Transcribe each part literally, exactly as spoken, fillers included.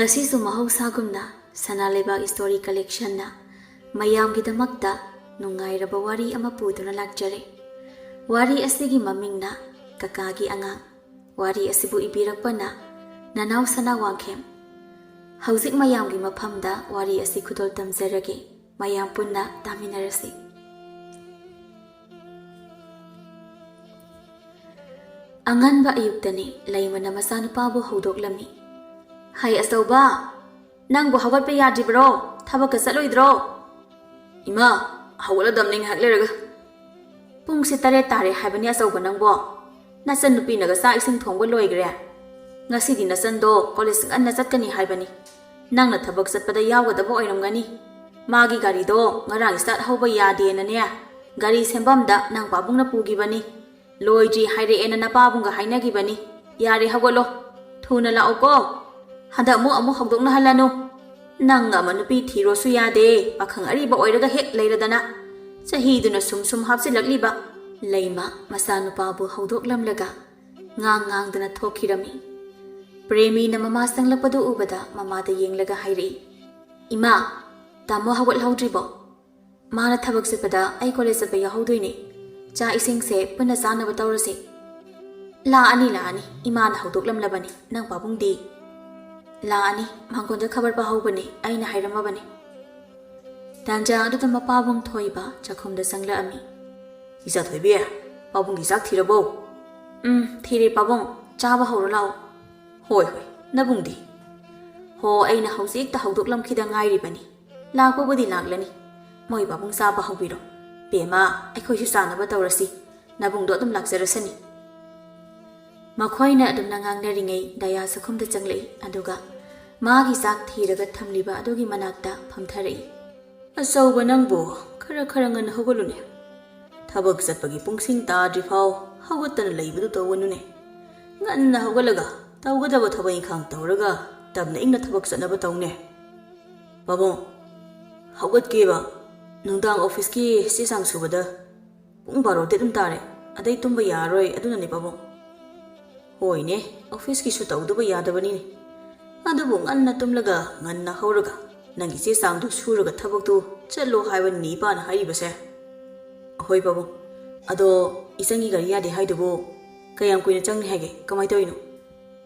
ꯉꯁꯤꯁꯨ ꯃꯍꯧꯁꯥꯒꯨꯝꯅ ꯁꯅꯥ ꯂꯩꯕꯥꯛ ꯏꯁꯇꯣꯔꯤ ꯀꯂꯦꯛꯁꯟꯅ ꯃꯌꯥꯝꯒꯤꯗꯃꯛꯇ ꯅꯨꯡꯉꯥꯏꯔꯕ ꯋꯥꯔꯤ ꯑꯃ ꯄꯨꯗꯨꯅ ꯂꯥꯛꯆꯔꯦ꯫ ꯋꯥꯔꯤ ꯑꯁꯤꯒꯤ ꯃꯃꯤꯡꯅ ꯀꯀꯥꯒꯤ ꯑꯉꯥꯡ꯫ ꯋꯥꯔꯤ ꯑꯁꯤꯕꯨ ꯏꯕꯤꯔꯛꯄꯅ ꯅꯅꯥꯎ ꯁꯅꯥ ꯋꯥꯡꯈꯦꯝ꯫ ꯍꯧꯖꯤꯛ ꯃꯌꯥꯝꯒꯤ ꯃꯐꯝꯗ ꯋꯥꯔꯤ ꯑꯁꯤ ꯈꯨꯗꯣꯜ ꯇꯝꯖꯔꯒꯦ꯫ ꯃꯌꯥꯝ ꯄꯨꯟꯅ ꯇꯥꯃꯤꯟꯅꯔꯁꯤ꯫ ꯑꯉꯟꯕ ꯑꯌꯨꯛꯇꯅꯤ ꯂꯩꯃꯅ ꯃꯆꯥꯅꯨꯄꯥꯕꯨ ꯍꯧꯗꯣꯛꯂꯝꯃꯤ꯫ "ꯍꯩ ꯑꯆꯧꯕ, ꯅꯪꯕꯨ ꯍꯧꯒꯠꯄ ꯌꯥꯗ꯭ꯔꯤꯕ꯭ꯔꯣ? ꯊꯕꯛꯀ ꯆꯠꯂꯣꯏꯗ꯭ꯔꯣ?" "ꯏꯃꯥ, ꯍꯧꯒꯠꯂꯗꯝꯅꯤ ꯉꯥꯏꯍꯥꯛ ꯂꯩꯔꯒ꯫" "ꯄꯨꯡꯁꯦ ꯇꯔꯦꯠ ꯇꯥꯔꯦ ꯍꯥꯏꯕꯅꯤ ꯑꯆꯧꯕ ꯅꯪꯕꯣ꯫ ꯅꯆꯟ ꯅꯨꯄꯤꯅꯒ ꯆꯥꯛ ꯏꯁꯤꯡ ꯊꯣꯡꯕ ꯂꯣꯏꯈ꯭ꯔꯦ꯫ ꯉꯁꯤꯗꯤ ꯅꯆꯟꯗꯣ ꯀꯣꯂꯦꯖ ꯉꯟꯅ ꯆꯠꯀꯅꯤ ꯍꯥꯏꯕꯅꯤ꯫ ꯅꯪꯅ ꯊꯕꯛ ꯆꯠꯄꯗ ꯌꯥꯎꯒꯗꯕ ꯑꯣꯏꯔꯝꯒꯅꯤ꯫ ꯃꯥꯒꯤ ꯒꯥꯔꯤꯗꯣ ꯉꯔꯥꯡ start ꯍꯧꯕ ꯌꯥꯗꯦꯅꯅꯦ, ꯒꯥꯔꯤ ꯁꯦꯝꯐꯝꯗ ꯅꯪ ꯄꯥꯕꯨꯡꯅ ꯄꯨꯈꯤꯕꯅꯤ꯫ ꯂꯣꯏꯗ꯭ꯔꯤ ꯍꯥꯏꯔꯛꯑꯦꯅ ꯅꯄꯥꯕꯨꯡꯒ ꯍꯥꯏꯅꯈꯤꯕꯅꯤ꯫ ꯌꯥꯔꯦ, ꯍꯧꯒꯠꯂꯣ꯫ ꯊꯨꯅ ꯂꯥꯛꯑꯣꯀꯣ꯫ ꯍꯟꯗꯛ ꯑꯃꯨꯛ ꯑꯃꯨꯛ ꯍꯧꯗꯣꯛꯅꯍꯜꯂꯅꯨ꯫ ꯅꯪ ꯑꯃ ꯅꯨꯄꯤ ꯊꯤꯔꯣꯁꯨ ꯌꯥꯗꯦ, ꯄꯥꯈꯪ ꯑꯔꯤꯕ ꯑꯣꯏꯔꯒ ꯍꯦꯛ ꯂꯩꯔꯗꯅ꯫ ꯆꯍꯤꯗꯨꯅ ꯁꯨꯝ ꯁꯨꯝ ꯍꯥꯞꯆꯤꯜꯂꯛꯂꯤꯕ꯫" ꯂꯩꯃ ꯃꯆꯥꯅꯨꯄꯥꯕꯨ ꯍꯧꯗꯣꯛꯂꯝꯂꯒ ꯉꯥꯡ ꯉꯥꯡꯗꯅ ꯊꯣꯛꯈꯤꯔꯝꯃꯤ꯫ ꯄ꯭ꯔꯦꯃꯤꯅ ꯃꯃꯥ ꯆꯪꯂꯛꯄꯗꯨ ꯎꯕꯗ ꯃꯃꯥꯗ ꯌꯦꯡꯂꯒ ꯍꯥꯏꯔꯛꯏ, "ꯏꯃꯥ, ꯇꯥꯃꯣ ꯍꯧꯒꯠꯍꯧꯗ꯭ꯔꯤꯕꯣ? ꯃꯥꯅ ꯊꯕꯛ ꯆꯠꯄꯗ ꯑꯩ ꯀꯣꯂꯦꯖ ꯆꯠꯄ ꯌꯥꯎꯍꯧꯗꯣꯏꯅꯦ꯫ ꯆꯥꯛ ꯏꯁꯤꯡꯁꯦ ꯄꯨꯟꯅ ꯆꯥꯅꯕ ꯇꯧꯔꯁꯦ꯫" "ꯂꯥꯛꯑꯅꯤ, ꯂꯥꯛꯑꯅꯤ, ꯏꯃꯥꯅ ꯍꯧꯗꯣꯛꯂꯝꯂꯕꯅꯤ꯫ ꯅꯪ ꯄꯥꯕꯨꯡꯗꯤ?" "ꯂꯥꯛꯑꯅꯤ, ꯃꯥꯡꯒꯣꯟꯗ ꯈꯕꯔ ꯄꯥꯍꯧꯕꯅꯦ, ꯑꯩꯅ ꯍꯥꯏꯔꯝꯃꯕꯅꯤ꯫" ꯇꯥꯟꯖꯥ ꯑꯗꯨꯗ ꯃꯄꯥꯕꯨꯡ ꯊꯣꯏꯕ ꯆꯥꯛꯈꯨꯝꯗ ꯆꯪꯂꯛꯑꯝꯃꯤ꯫ "ꯏꯆꯥ ꯊꯣꯏꯕꯤ, ꯄꯥꯕꯨꯡꯒꯤ ꯆꯥꯛ ꯊꯤꯔꯕꯣ?" "ꯎꯝ, ꯊꯤꯔꯦ ꯄꯥꯕꯨꯡ, ꯆꯥꯕ ꯍꯧꯔꯣ ꯂꯥꯛꯑꯣ꯫" "ꯍꯣꯏ, ꯍꯣꯏ, ꯅꯕꯨꯡꯗꯤ?" "ꯍꯣ, ꯑꯩꯅ ꯍꯧꯖꯤꯛꯇ ꯍꯧꯗꯣꯛꯂꯝꯈꯤꯗ ꯉꯥꯏꯔꯤꯕꯅꯤ꯫ ꯂꯥꯛꯄꯕꯨꯗꯤ ꯂꯥꯛꯂꯅꯤ꯫ ꯃꯣꯏ ꯄꯥꯕꯨꯡ ꯆꯥꯕ ꯍꯧꯕꯤꯔꯣ꯫ ꯕꯦꯝꯃ, ꯑꯩꯈꯣꯏꯁꯨ ꯆꯥꯅꯕ ꯇꯧꯔꯁꯤ꯫ ꯅꯕꯨꯡꯗꯣ ꯑꯗꯨꯝ ꯂꯥꯛꯆꯔꯁꯅꯤ꯫" ꯃꯈꯣꯏꯅ ꯑꯗꯨꯝꯅ ꯉꯥꯡꯅꯔꯤꯉꯩ ꯗꯌꯥ ꯆꯥꯛꯈꯨꯝꯗ ꯆꯪꯂꯛꯏ, ꯑꯗꯨꯒ ꯃꯥꯒꯤ ꯆꯥꯛ ꯊꯤꯔꯒ ꯊꯝꯂꯤꯕ ꯑꯗꯨꯒꯤ ꯃꯅꯥꯛꯇ ꯐꯝꯊꯔꯛꯏ꯫ "ꯑꯆꯧꯕ ꯅꯪꯕꯨ, ꯈꯔ ꯈꯔ ꯉꯟꯅ ꯍꯧꯒꯠꯂꯨꯅꯦ꯫ ꯊꯕꯛ ꯆꯠꯄꯒꯤ ꯄꯨꯡꯁꯤꯡ ꯇꯥꯗ꯭ꯔꯤꯐꯥꯎ ꯍꯧꯒꯠꯇꯅ ꯂꯩꯕꯗꯨ ꯇꯧꯒꯅꯨꯅꯦ꯫ ꯉꯟꯅ ꯍꯧꯒꯠꯂꯒ ꯇꯧꯒꯗꯕ ꯊꯕꯛ ꯏꯪꯈꯥꯡ ꯇꯧꯔꯒ ꯇꯞꯅ ꯏꯪꯅ ꯊꯕꯛ ꯆꯠꯅꯕ ꯇꯧꯅꯦ꯫" "ꯄꯥꯕꯨꯡ, ꯍꯧꯒꯠꯀꯦꯕ꯫ ꯅꯨꯡꯗꯥꯡ ꯑꯣꯐꯤꯁꯀꯤ ꯆꯦ ꯆꯥꯡ ꯁꯨꯕꯗ ꯄꯨꯡ ꯕꯥꯔꯣꯗꯤ ꯑꯗꯨꯝ ꯇꯥꯔꯦ꯫ ꯑꯗꯩ ꯇꯨꯝꯕ ꯌꯥꯔꯔꯣꯏ, ꯑꯗꯨꯅꯅꯦ ꯄꯥꯕꯨꯡ꯫" "ꯍꯣꯏꯅꯦ, ꯑꯣꯐꯤꯁꯀꯤꯁꯨ ꯇꯧꯗꯕ ꯌꯥꯗꯕꯅꯤꯅꯦ꯫ ꯑꯗꯨꯕꯨ ꯉꯟꯅ ꯇꯨꯝꯂꯒ ꯉꯟꯅ ꯍꯧꯔꯒ ꯅꯪꯒꯤ ꯆꯦ ꯆꯥꯡꯗꯨ ꯁꯨꯔꯒ ꯊꯕꯛꯇꯨ ꯆꯠꯂꯣ ꯍꯥꯏꯕꯅꯤ ꯏꯄꯥꯅ ꯍꯥꯏꯔꯤꯕꯁꯦ꯫ ꯑꯍꯣꯏ ꯄꯥꯕꯨꯡ, ꯑꯗꯣ ꯏꯆꯟꯒꯤ ꯒꯥꯔꯤ ꯌꯥꯗꯦ ꯍꯥꯏꯗꯨꯕꯨ ꯀꯌꯥꯝ ꯀꯨꯏꯅ ꯆꯪꯅꯤ ꯍꯥꯏꯒꯦ? ꯀꯃꯥꯏꯅ ꯇꯧꯔꯤꯅꯣ?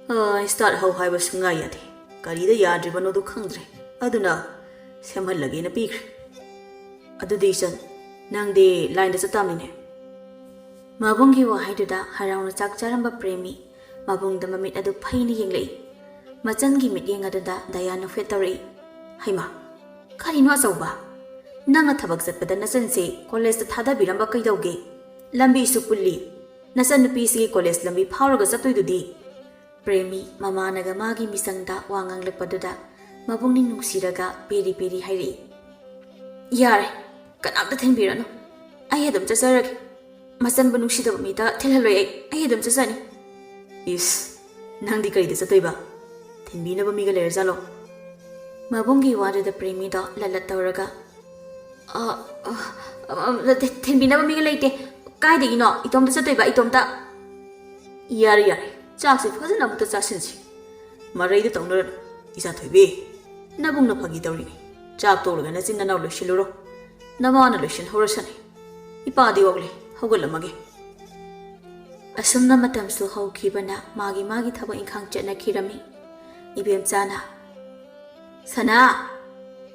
ꯑ, start ꯍꯧ ꯍꯥꯏꯕ ꯁꯨꯡꯌꯥ ꯌꯥꯗꯦ꯫ ꯀꯔꯤꯗ ꯌꯥꯗ꯭ꯔꯤꯕꯅꯣꯗꯨ ꯈꯪꯗ꯭ꯔꯦ꯫ ꯑꯗꯨꯅ ꯁꯦꯝꯍꯜꯂꯒꯦꯅ ꯄꯤꯈ꯭ꯔꯦ꯫ ꯑꯗꯨꯗꯤ ꯏꯆꯟ, ꯅꯪꯗꯤ ꯂꯥꯏꯟꯗ ꯆꯠꯇꯥꯕꯅꯤꯅꯦ꯫ ꯃꯕꯨꯡꯒꯤ ꯋꯥꯍꯩꯗꯨꯗ ꯍꯔꯥꯎꯅ ꯆꯥꯛ ꯆꯥꯔꯝꯕ ꯄ꯭ꯔꯦꯃꯤ ꯃꯕꯨꯡꯗ ꯃꯃꯤꯠ ꯑꯗꯨ ꯐꯩꯅ ꯌꯦꯡꯂꯛꯏ꯫ ꯃꯆꯟꯒꯤ ꯃꯤꯠꯌꯦꯡ ꯑꯗꯨꯗ ꯗꯌꯥ ꯅꯣꯛꯐꯦꯠ ꯇꯧꯔꯛꯏ꯫ ꯍꯩꯃꯥ, ꯀꯔꯤꯅꯣ ꯑꯆꯧꯕ? ꯅꯪꯅ ꯊꯕꯛ ꯆꯠꯄꯗ ꯅꯆꯟꯁꯦ ꯀꯣꯂꯦꯖꯇ ꯊꯥꯗꯕꯤꯔꯝꯕ ꯀꯩꯗꯧꯒꯦ? ꯂꯝꯕꯤꯁꯨ ꯄꯨꯜꯂꯤ꯫ ꯅꯆꯟꯅꯨꯄꯤꯁꯤꯒꯤ ꯀꯣꯂꯦꯖ ꯂꯝꯕꯤ ꯐꯥꯎꯔꯒ ꯆꯠꯇꯣꯏꯗꯨꯗꯤ꯫ ꯄ꯭ꯔꯦꯃꯤ ꯃꯃꯥꯅꯒ ꯃꯥꯒꯤ ꯃꯤꯆꯪꯗ ꯋꯥ ꯉꯥꯡꯂꯛꯄꯗꯨꯗ ꯃꯕꯨꯡꯅꯤꯡ ꯅꯨꯡꯁꯤꯔꯒ ꯄꯦꯔꯤ ꯄꯦꯔꯤ ꯍꯥꯏꯔꯛꯏ꯫ ꯌꯥꯔꯦ, ꯀꯅꯥꯝꯇ ꯊꯤꯟꯕꯤꯔꯅꯨ꯫ ꯑꯩ ꯑꯗꯨꯝ ꯆꯠꯆꯔꯒꯦ꯫ ꯃꯆꯟꯕꯨ ꯅꯨꯡꯁꯤꯗꯕ ꯃꯤꯗ ꯊꯤꯜꯍꯜꯂꯣꯏ ꯑꯩ꯫ ꯑꯩ ꯑꯗꯨꯝ ꯆꯠꯆꯅꯤ꯫ ꯏꯁ, ꯅꯪꯗꯤ ꯀꯔꯤꯗ ꯆꯠꯇꯣꯏꯕ? ꯊꯤꯟꯕꯤꯅꯕ ꯃꯤꯒ ꯂꯩꯔꯖꯥꯠꯂꯣ? ꯃꯕꯨꯡꯒꯤ ꯋꯥꯗꯨꯗ ꯄ꯭ꯔꯦꯃꯤꯗꯣ ꯂꯠꯂꯠ ꯇꯧꯔꯒ, "ꯑ, ꯑ, ꯑ, ꯅꯠꯇꯦ, ꯊꯤꯟꯕꯤꯅꯕ ꯃꯤꯒ ꯂꯩꯇꯦ꯫ ꯀꯥꯏꯗꯒꯤꯅꯣ? ꯏꯇꯣꯝꯇ ꯆꯠꯇꯣꯏꯕ, ꯏꯇꯣꯝꯇ?" ꯌꯥꯔꯦ, ꯌꯥꯔꯦ, ꯆꯥꯛꯁꯦ ꯐꯖꯅ ꯑꯃꯨꯛꯇ ꯆꯥꯁꯤꯟꯁꯤ꯫ ꯃꯔꯩꯗ ꯇꯧꯅꯔꯅꯨ꯫ ꯏꯆꯥ ꯊꯣꯏꯕꯤ, ꯅꯕꯨꯡꯅ ꯐꯥꯒꯤ ꯇꯧꯔꯤꯅꯤ꯫ ꯆꯥꯛ ꯇꯣꯛꯂꯒ ꯅꯆꯤꯟ ꯅꯅꯥꯎ ꯂꯣꯏꯁꯤꯜꯂꯨꯔꯣ꯫ ꯅꯃꯥꯅ ꯂꯣꯏꯁꯤꯟꯍꯧꯔꯁꯅꯤ꯫ ꯏꯄꯥꯗꯤ ꯑꯣꯛꯂꯦ, ꯍꯧꯒꯠꯂꯝꯃꯒꯦ꯫ ꯑꯁꯨꯝꯅ ꯃꯇꯝꯁꯨ ꯍꯧꯈꯤꯕꯅ ꯃꯥꯒꯤ ꯃꯥꯒꯤ ꯊꯕꯛ ꯏꯪꯈꯥꯡ ꯆꯠꯅꯈꯤꯔꯝꯃꯤ꯫ ꯏꯕꯦꯝꯆꯥꯅ, "ꯁꯅꯥ,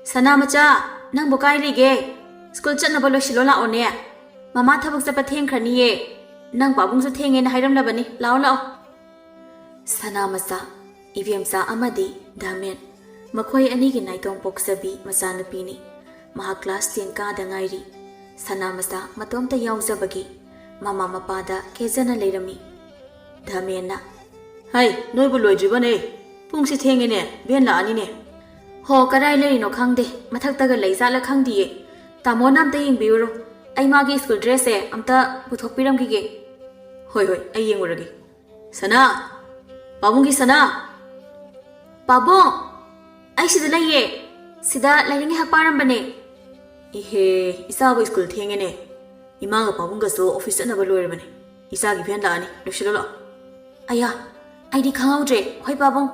ꯁꯅꯥ ꯃꯆꯥ, ꯅꯪꯕꯨ ꯀꯥꯏ ꯂꯩꯒꯦ? ꯁ꯭ꯀꯨꯜ ꯆꯠꯅꯕ ꯂꯣꯏꯁꯤꯜꯂꯣ ꯂꯥꯛꯑꯣꯅꯦ꯫ ꯃꯃꯥ ꯊꯕꯛ ꯆꯠꯄ ꯊꯦꯡꯈ꯭ꯔꯅꯤꯌꯦ꯫ ꯅꯪ ꯄꯥꯕꯨꯡꯁꯨ ꯊꯦꯡꯉꯦꯅ ꯍꯥꯏꯔꯝꯂꯕꯅꯤ꯫ ꯂꯥꯛꯑꯣ, ꯂꯥꯛꯑꯣ꯫" ꯁꯅꯥ ꯃꯆꯥ, ꯏꯕꯦꯝꯆꯥ ꯑꯃꯗꯤ ꯙꯃꯦꯟ, ꯃꯈꯣꯏ ꯑꯅꯤꯒꯤ ꯅꯥꯏꯇꯣꯝ ꯄꯣꯛꯆꯕꯤ ꯃꯆꯥꯅꯨꯄꯤꯅꯤ꯫ ꯃꯍꯥꯛ class ten ꯀꯥꯗ ꯉꯥꯏꯔꯤ꯫ ꯁꯅꯥ ꯃꯆꯥ ꯃꯇꯣꯝꯇ ꯌꯥꯎꯖꯕꯒꯤ ꯃꯃꯥ ꯃꯄꯥꯗ ꯀꯦꯖꯅ ꯂꯩꯔꯝꯃꯤ꯫ ꯙꯃꯦꯟꯅ, "ꯍꯩ, ꯅꯣꯏꯕꯨ ꯂꯣꯏꯗ꯭ꯔꯤꯕꯅꯦ? ꯄꯨꯡꯁꯤ ꯊꯦꯡꯉꯦꯅꯦ, ꯚꯦꯟ ꯂꯥꯛꯑꯅꯤꯅꯦ꯫" "ꯍꯣ, ꯀꯗꯥꯏ ꯂꯩꯔꯤꯅꯣ ꯈꯪꯗꯦ, ꯃꯊꯛꯇꯒ ꯂꯩ ꯖꯥꯠꯂ ꯈꯪꯗꯤꯌꯦ꯫ ꯇꯥꯃꯣꯅ ꯑꯝꯇ ꯌꯦꯡꯕꯤꯌꯨꯔꯣ, ꯑꯩ ꯃꯥꯒꯤ ꯁ꯭ꯀꯨꯜ ꯗ꯭ꯔꯦꯁꯁꯦ ꯑꯝꯇ ꯄꯨꯊꯣꯛꯄꯤꯔꯝꯈꯤꯒꯦ꯫" "ꯍꯣꯏ, ꯍꯣꯏ, ꯑꯩ ꯌꯦꯡꯉꯨꯔꯒꯦ꯫ ꯁꯅꯥ! ꯄꯥꯕꯨꯡꯒꯤ ꯁꯅꯥ!" "ꯄꯥꯕꯨꯡ! ꯑꯩ ꯁꯤꯗ ꯂꯩꯌꯦ꯫ ꯁꯤꯗ ꯂꯥꯏꯔꯤꯛ ꯉꯥꯏꯍꯥꯛ ꯄꯥꯔꯝꯕꯅꯦ꯫" "ꯏꯍꯦ, ꯏꯆꯥꯕꯨ ꯁ꯭ꯀꯨꯜ ꯊꯦꯡꯉꯦꯅꯦ꯫ ꯏꯃꯥꯒ ꯄꯥꯕꯨꯡꯒꯁꯨ ꯑꯣꯐꯤꯁ ꯆꯠꯅꯕ ꯂꯣꯏꯔꯕꯅꯦ꯫ ꯏꯆꯥꯒꯤ ꯚꯦꯟ ꯂꯥꯛꯑꯅꯤ, ꯂꯣꯏꯁꯤꯜꯂꯣ ꯂꯥꯛꯑꯣ꯫" "ꯑꯌꯥ, ꯑꯩꯗꯤ ꯈꯪꯍꯧꯗ꯭ꯔꯦ꯫ ꯍꯣꯏ ꯄꯥꯕꯨꯡ꯫"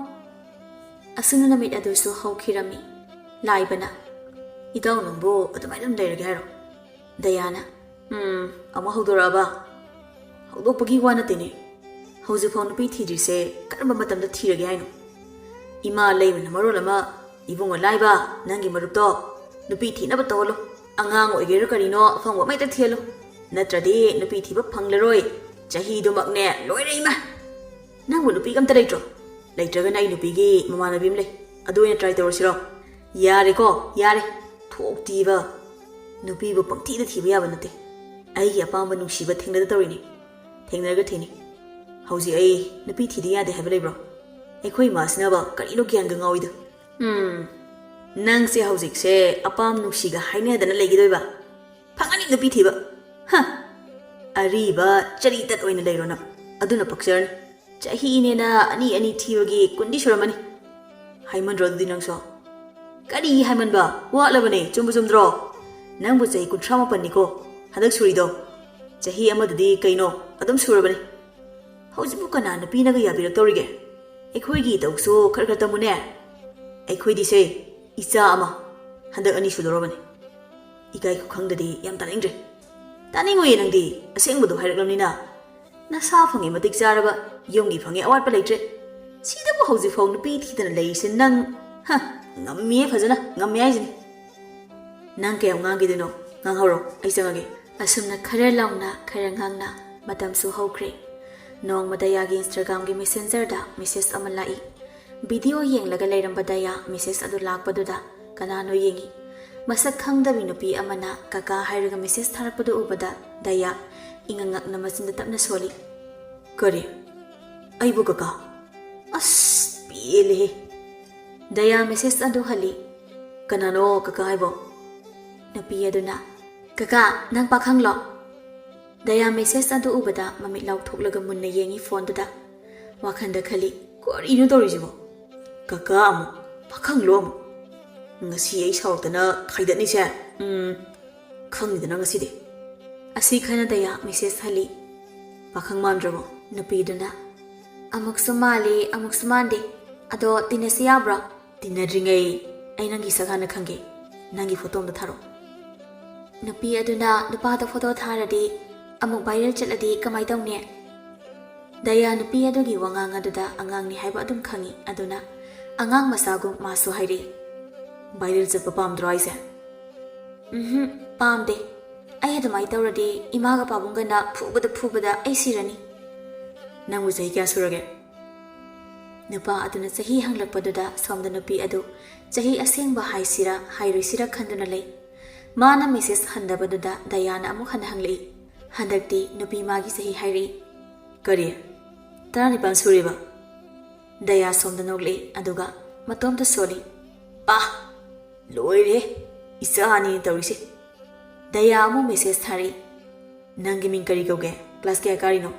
ꯑꯁꯨꯝꯅ ꯅꯨꯃꯤꯠ ꯑꯗꯨꯁꯨ ꯍꯧꯈꯤꯔꯝꯃꯤ꯫ ꯂꯥꯏꯕꯅ, "ꯏꯇꯥꯎ ꯅꯪꯕꯨ ꯑꯗꯨꯃꯥꯏꯅ ꯑꯗꯨꯝ ꯂꯩꯔꯒꯦ ꯍꯥꯏꯔꯣ?" ꯗꯌꯥꯅ, "ꯎꯝ, ꯑꯃꯨꯛ ꯍꯧꯗꯣꯔꯛꯑꯕ? ꯍꯧꯗꯣꯛꯄꯒꯤ ꯋꯥ ꯅꯠꯇꯦꯅꯦ꯫ ꯍꯧꯖꯤꯛꯐꯥꯎ ꯅꯨꯄꯤ ꯊꯤꯗ꯭ꯔꯤꯁꯦ ꯀꯔꯝꯕ ꯃꯇꯝꯗ ꯊꯤꯔꯒꯦ ꯍꯥꯏꯅꯣ? ꯏꯃꯥ ꯂꯩꯃꯅ ꯃꯔꯣꯜ ꯑꯃ, ꯏꯕꯨꯡꯉꯣ ꯂꯥꯏꯕ, ꯅꯪꯒꯤ ꯃꯔꯨꯞꯇꯣ ꯅꯨꯄꯤ ꯊꯤꯅꯕ ꯇꯧꯍꯜꯂꯣ꯫ ꯑꯉꯥꯡ ꯑꯣꯏꯒꯦꯔꯥ ꯀꯔꯤꯅꯣ ꯑꯐꯪꯕ ꯑꯃ ꯍꯦꯛꯇ ꯊꯤꯍꯜꯂꯣ꯫ ꯅꯠꯇ꯭ꯔꯗꯤ ꯅꯨꯄꯤ ꯊꯤꯕ ꯐꯪꯂꯔꯣꯏ꯫ ꯆꯍꯤꯗꯨꯃꯛꯅꯦ ꯂꯣꯏꯔꯦ ꯏꯃꯥ꯫ ꯅꯪꯕꯨ ꯅꯨꯄꯤꯒ ꯑꯝꯇ ꯂꯩꯇ꯭ꯔꯣ? ꯂꯩꯇ꯭ꯔꯒꯅ ꯑꯩ ꯅꯨꯄꯤꯒꯤ ꯃꯃꯥꯟꯅꯕꯤ ꯑꯃ ꯂꯩ꯫ ꯑꯗꯨ ꯑꯣꯏꯅ try ꯇꯧꯔꯁꯤꯔꯣ?" "ꯌꯥꯔꯦꯀꯣ, ꯌꯥꯔꯦ꯫ ꯊꯣꯛꯇꯤꯕ꯫ ꯅꯨꯄꯤꯕꯨ ꯄꯪꯊꯤꯗ ꯊꯤꯕ ꯌꯥꯕ ꯅꯠꯇꯦ꯫ ꯑꯩꯒꯤ ꯑꯄꯥꯝꯕ ꯅꯨꯡꯁꯤꯕ ꯊꯦꯡꯅꯗ ꯇꯧꯔꯤꯅꯤ꯫ ꯊꯦꯡꯅꯔꯒ ꯊꯤꯅꯤ꯫ ꯍꯧꯖꯤꯛ ꯑꯩ ꯅꯨꯄꯤ ꯊꯤꯗ ꯌꯥꯗꯦ ꯍꯥꯏꯕ ꯂꯩꯕ꯭ꯔꯣ? ꯑꯩꯈꯣꯏ ꯏꯃꯥꯁꯤꯅꯕ ꯀꯔꯤꯅꯣ ꯒ꯭ꯌꯥꯟꯒ ꯉꯥꯎꯏꯗ꯫ ꯎꯝ, ꯅꯪꯁꯦ ꯍꯧꯖꯤꯛꯁꯦ ꯑꯄꯥꯝ ꯅꯨꯡꯁꯤꯒ ꯍꯥꯏꯅꯗꯅ ꯂꯩꯒꯗꯣꯏꯕ? ꯐꯪꯉꯅꯤ ꯅꯨꯄꯤ ꯊꯤꯕ꯫ ꯍ! ꯑꯔꯤꯕ ꯆꯔꯤꯇꯠ ꯑꯣꯏꯅ ꯂꯩꯔꯣ ꯅꯪ꯫ ꯑꯗꯨꯅ ꯄꯛꯆꯔꯅꯤ꯫ ꯆꯍꯤꯅꯦꯅ ꯑꯅꯤ ꯑꯅꯤ ꯊꯤꯕꯒꯤ ꯀꯨꯟꯗꯤ ꯁꯨꯔꯝꯃꯅꯤ꯫ ꯍꯥꯏꯃꯟꯗ꯭ꯔꯣ ꯑꯗꯨꯗꯤ ꯅꯪꯁꯨ?" "ꯀꯔꯤ ꯍꯥꯏꯃꯟꯕ? ꯋꯥꯠꯂꯕꯅꯦ, ꯆꯨꯝꯕ ꯆꯨꯝꯗ꯭ꯔꯣ? ꯅꯪꯕꯨ ꯆꯍꯤ ꯀꯨꯟꯊ꯭ꯔꯥ ꯃꯥꯄꯟꯅꯤꯀꯣ ꯍꯟꯗꯛ ꯁꯨꯔꯤꯗꯣ꯫ ꯆꯍꯤ ꯑꯃꯗꯗꯤ ꯀꯩꯅꯣ, ꯑꯗꯨꯝ ꯁꯨꯔꯕꯅꯤ꯫ ꯍꯧꯖꯤꯛꯄꯨ ꯀꯅꯥ ꯅꯨꯄꯤꯅꯒ ꯌꯥꯕꯤꯔꯛꯇꯧꯔꯤꯒꯦ? ꯑꯩꯈꯣꯏꯒꯤ ꯏꯇꯧꯁꯨ ꯈꯔ ꯈꯔ ꯇꯝꯃꯨꯅꯦ꯫ ꯑꯩꯈꯣꯏꯗꯤꯁꯦ ꯏꯆꯥ ꯑꯃ ꯍꯟꯗꯛ ꯑꯅꯤ ꯁꯨꯗꯧꯔꯕꯅꯤ꯫ ꯏꯀꯥꯏ ꯈꯨꯈꯪꯗꯗꯤ ꯌꯥꯝ ꯇꯥꯅꯤꯡꯗ꯭ꯔꯦ꯫ ꯇꯥꯅꯤꯡꯉꯣꯏꯌꯦ ꯅꯪꯗꯤ, ꯑꯁꯦꯡꯕꯗꯣ ꯍꯥꯏꯔꯛꯂꯕꯅꯤꯅ꯫ ꯅꯁꯥ ꯐꯪꯉꯦ ꯃꯇꯤꯛ ꯆꯥꯔꯕ, ꯌꯨꯝꯒꯤ ꯐꯪꯉꯦ ꯑꯋꯥꯠꯄ ꯂꯩꯇ꯭ꯔꯦ꯫ ꯁꯤꯗꯕꯨ ꯍꯧꯖꯤꯛꯐꯥꯎ ꯅꯨꯄꯤ ꯊꯤꯗꯅ ꯂꯩꯔꯤꯁꯦ ꯅꯪ, ꯍ, ꯉꯝꯃꯤꯌꯦ ꯐꯖꯅ, ꯉꯝꯃꯤ ꯍꯥꯏꯁꯤꯅꯤ꯫ ꯅꯪ ꯀꯌꯥꯝ ꯉꯥꯡꯈꯤꯗꯣꯏꯅꯣ? ꯉꯥꯡꯍꯧꯔꯣ, ꯑꯩ ꯆꯪꯉꯒꯦ꯫ ꯑꯁꯨꯝꯅ ꯈꯔ ꯂꯥꯎꯅ, ꯈꯔ ꯉꯥꯡꯅ ꯃꯇꯝꯁꯨ ꯍꯧꯈ꯭ꯔꯦ꯫ ꯅꯣꯡꯃ ꯗꯌꯥꯒꯤ Instagram-ꯒꯤ Messenger-ꯗ message ꯑꯃ ꯂꯥꯛꯏ꯫ Video ꯌꯦꯡꯂꯒ ꯂꯩꯔꯝꯕ ꯗꯌꯥ message ꯑꯗꯨ ꯂꯥꯛꯄꯗꯨꯗ ꯀꯅꯥꯅꯣ ꯌꯦꯡꯏ꯫ ꯃꯁꯛ ꯈꯪꯗꯕꯤ ꯅꯨꯄꯤ ꯑꯃꯅ "ꯀꯀꯥ" ꯍꯥꯏꯔꯒ message ꯊꯥꯔꯛꯄꯗꯨ ꯎꯕꯗ ꯗꯌꯥ ꯏꯉꯛ ꯉꯛꯅ ꯃꯆꯤꯟꯗ ꯇꯞꯅ ꯁꯣꯜꯂꯤ꯫ "ꯀꯔꯤ? ꯑꯩꯕꯨ ꯀꯀꯥ? ꯑꯁ, ꯄꯦꯜꯂꯦꯍꯦ!" ꯗꯌꯥ message ꯑꯗꯨ ꯍꯜꯂꯤ꯫ "ꯀꯅꯥꯅꯣ ꯀꯀꯥ ꯍꯥꯏꯕꯣ?" ꯅꯨꯄꯤ ꯑꯗꯨꯅ, "ꯀꯀꯥ, ꯅꯪ ꯄꯥꯈꯪꯂꯣ?" ꯗꯌꯥ message ꯑꯗꯨ ꯎꯕꯗ ꯃꯃꯤꯠ ꯂꯥꯎꯊꯣꯛꯂꯒ ꯃꯨꯟꯅ ꯌꯦꯡꯏ phone-ꯗꯨꯗ꯫ ꯋꯥꯈꯜꯗ ꯈꯜꯂꯤ, "ꯀꯔꯤꯅꯣ ꯇꯧꯔꯤꯁꯤꯕꯣ? ꯀꯀꯥ ꯑꯃꯨꯛ, ꯄꯥꯈꯪꯂꯣ ꯑꯃꯨꯛ꯫ ꯉꯁꯤ ꯑꯩ ꯁꯥꯎꯔꯛꯇꯅ ꯈꯥꯏꯗꯠꯅꯤꯁꯦ꯫ ꯎꯝ, ꯈꯪꯅꯤꯗꯅ ꯉꯁꯤꯗꯤ꯫" ꯑꯁꯤ ꯈꯟꯅ ꯗꯌꯥ message ꯍꯜꯂꯤ꯫ "ꯄꯥꯈꯪ ꯃꯥꯟꯗ꯭ꯔꯕꯣ?" ꯅꯨꯄꯤꯗꯨꯅ, "ꯑꯃꯨꯛꯁꯨ ꯃꯥꯜꯂꯤ, ꯑꯃꯨꯛꯁꯨ ꯃꯥꯟꯗꯦ꯫ "ꯑꯗꯣ ꯇꯤꯟꯅꯁꯤ ꯌꯥꯕ꯭ꯔꯣ?" "ꯇꯤꯟꯅꯗ꯭ꯔꯤꯉꯩ ꯑꯩ ꯅꯪꯒꯤ ꯁꯛ ꯍꯥꯟꯅ ꯈꯪꯒꯦ꯫ ꯅꯪꯒꯤ ꯐꯣꯇꯣ ꯑꯝꯇ ꯊꯥꯔꯛꯑꯣ꯫" ꯅꯨꯄꯤ ꯑꯗꯨꯅ ꯅꯨꯄꯥꯗ ꯐꯣꯇꯣ ꯊꯥꯔꯗꯤ ꯑꯃꯨꯛ ꯚꯥꯏꯔꯦꯜ ꯆꯠꯂꯗꯤ ꯀꯃꯥꯏ ꯇꯧꯅꯤ? ꯗꯌꯥ ꯅꯨꯄꯤ ꯑꯗꯨꯒꯤ ꯋꯥꯉꯥꯡ ꯑꯗꯨꯗ ꯑꯉꯥꯡꯅꯤ ꯍꯥꯏꯕ ꯑꯗꯨꯝ ꯈꯪꯏ, ꯑꯗꯨꯅ ꯑꯉꯥꯡ ꯃꯆꯥꯒꯨꯝ ꯃꯥꯁꯨ ꯍꯥꯏꯔꯛꯏ, "ꯚꯥꯏꯔꯦꯜ ꯆꯠꯄ ꯄꯥꯝꯗ꯭ꯔꯣ ꯍꯥꯏꯁꯦ?" "ꯎꯝꯍꯨꯝ, ꯄꯥꯝꯗꯦ꯫ ꯑꯩ ꯑꯗꯨꯃꯥꯏꯅ ꯇꯧꯔꯗꯤ ꯏꯃꯥꯒ ꯄꯥꯕꯨꯡꯒꯅ ꯐꯨꯕꯗ ꯐꯨꯕꯗ ꯑꯩ ꯁꯤꯔꯅꯤ꯫" "ꯅꯪꯕꯨ ꯆꯍꯤ ꯀꯌꯥ ꯁꯨꯔꯒꯦ?" ꯅꯨꯄꯥ ꯑꯗꯨꯅ ꯆꯍꯤ ꯍꯪꯂꯛꯄꯗꯨꯗ ꯁꯣꯝꯗ ꯅꯨꯄꯤ ꯑꯗꯨ ꯆꯍꯤ ꯑꯁꯦꯡꯕ ꯍꯥꯏꯁꯤꯔꯥ ꯍꯥꯏꯔꯣꯏꯁꯤꯔꯥ ꯈꯟꯗꯨꯅ ꯂꯩ꯫ ꯃꯥꯅ ꯃꯦꯁꯦꯖ ꯍꯟꯗꯕꯗꯨꯗ ꯗꯌꯥꯅ ꯑꯃꯨꯛ ꯍꯟꯅ ꯍꯪꯂꯛꯏ, "ꯍꯟꯗꯛꯇꯤ ꯅꯨꯄꯤ ꯃꯥꯒꯤ ꯆꯍꯤ ꯍꯥꯏꯔꯛꯏ꯫" "ꯀꯔꯤ? ꯇꯔꯥꯅꯤꯄꯥꯟ ꯁꯨꯔꯦꯕ?" ꯗꯌꯥ ꯁꯣꯝꯗ ꯅꯣꯛꯂꯛꯏ, ꯑꯗꯨꯒ ꯃꯇꯣꯝꯇ ꯁꯣꯜꯂꯤ, "ꯄꯥ! ꯂꯣꯏꯔꯦ! ꯏꯆꯥ ꯑꯅꯤꯅ ꯇꯧꯔꯤꯁꯦ꯫" ꯗꯌꯥ ꯑꯃꯨꯛ ꯃꯦꯁꯦꯖ ꯊꯥꯔꯛꯏ, "ꯅꯪꯒꯤ ꯃꯤꯡ ꯀꯔꯤ ꯀꯧꯒꯦ? ꯀ꯭ꯂꯥꯁ ꯀꯌꯥ ꯀꯥꯔꯤꯅꯣ?"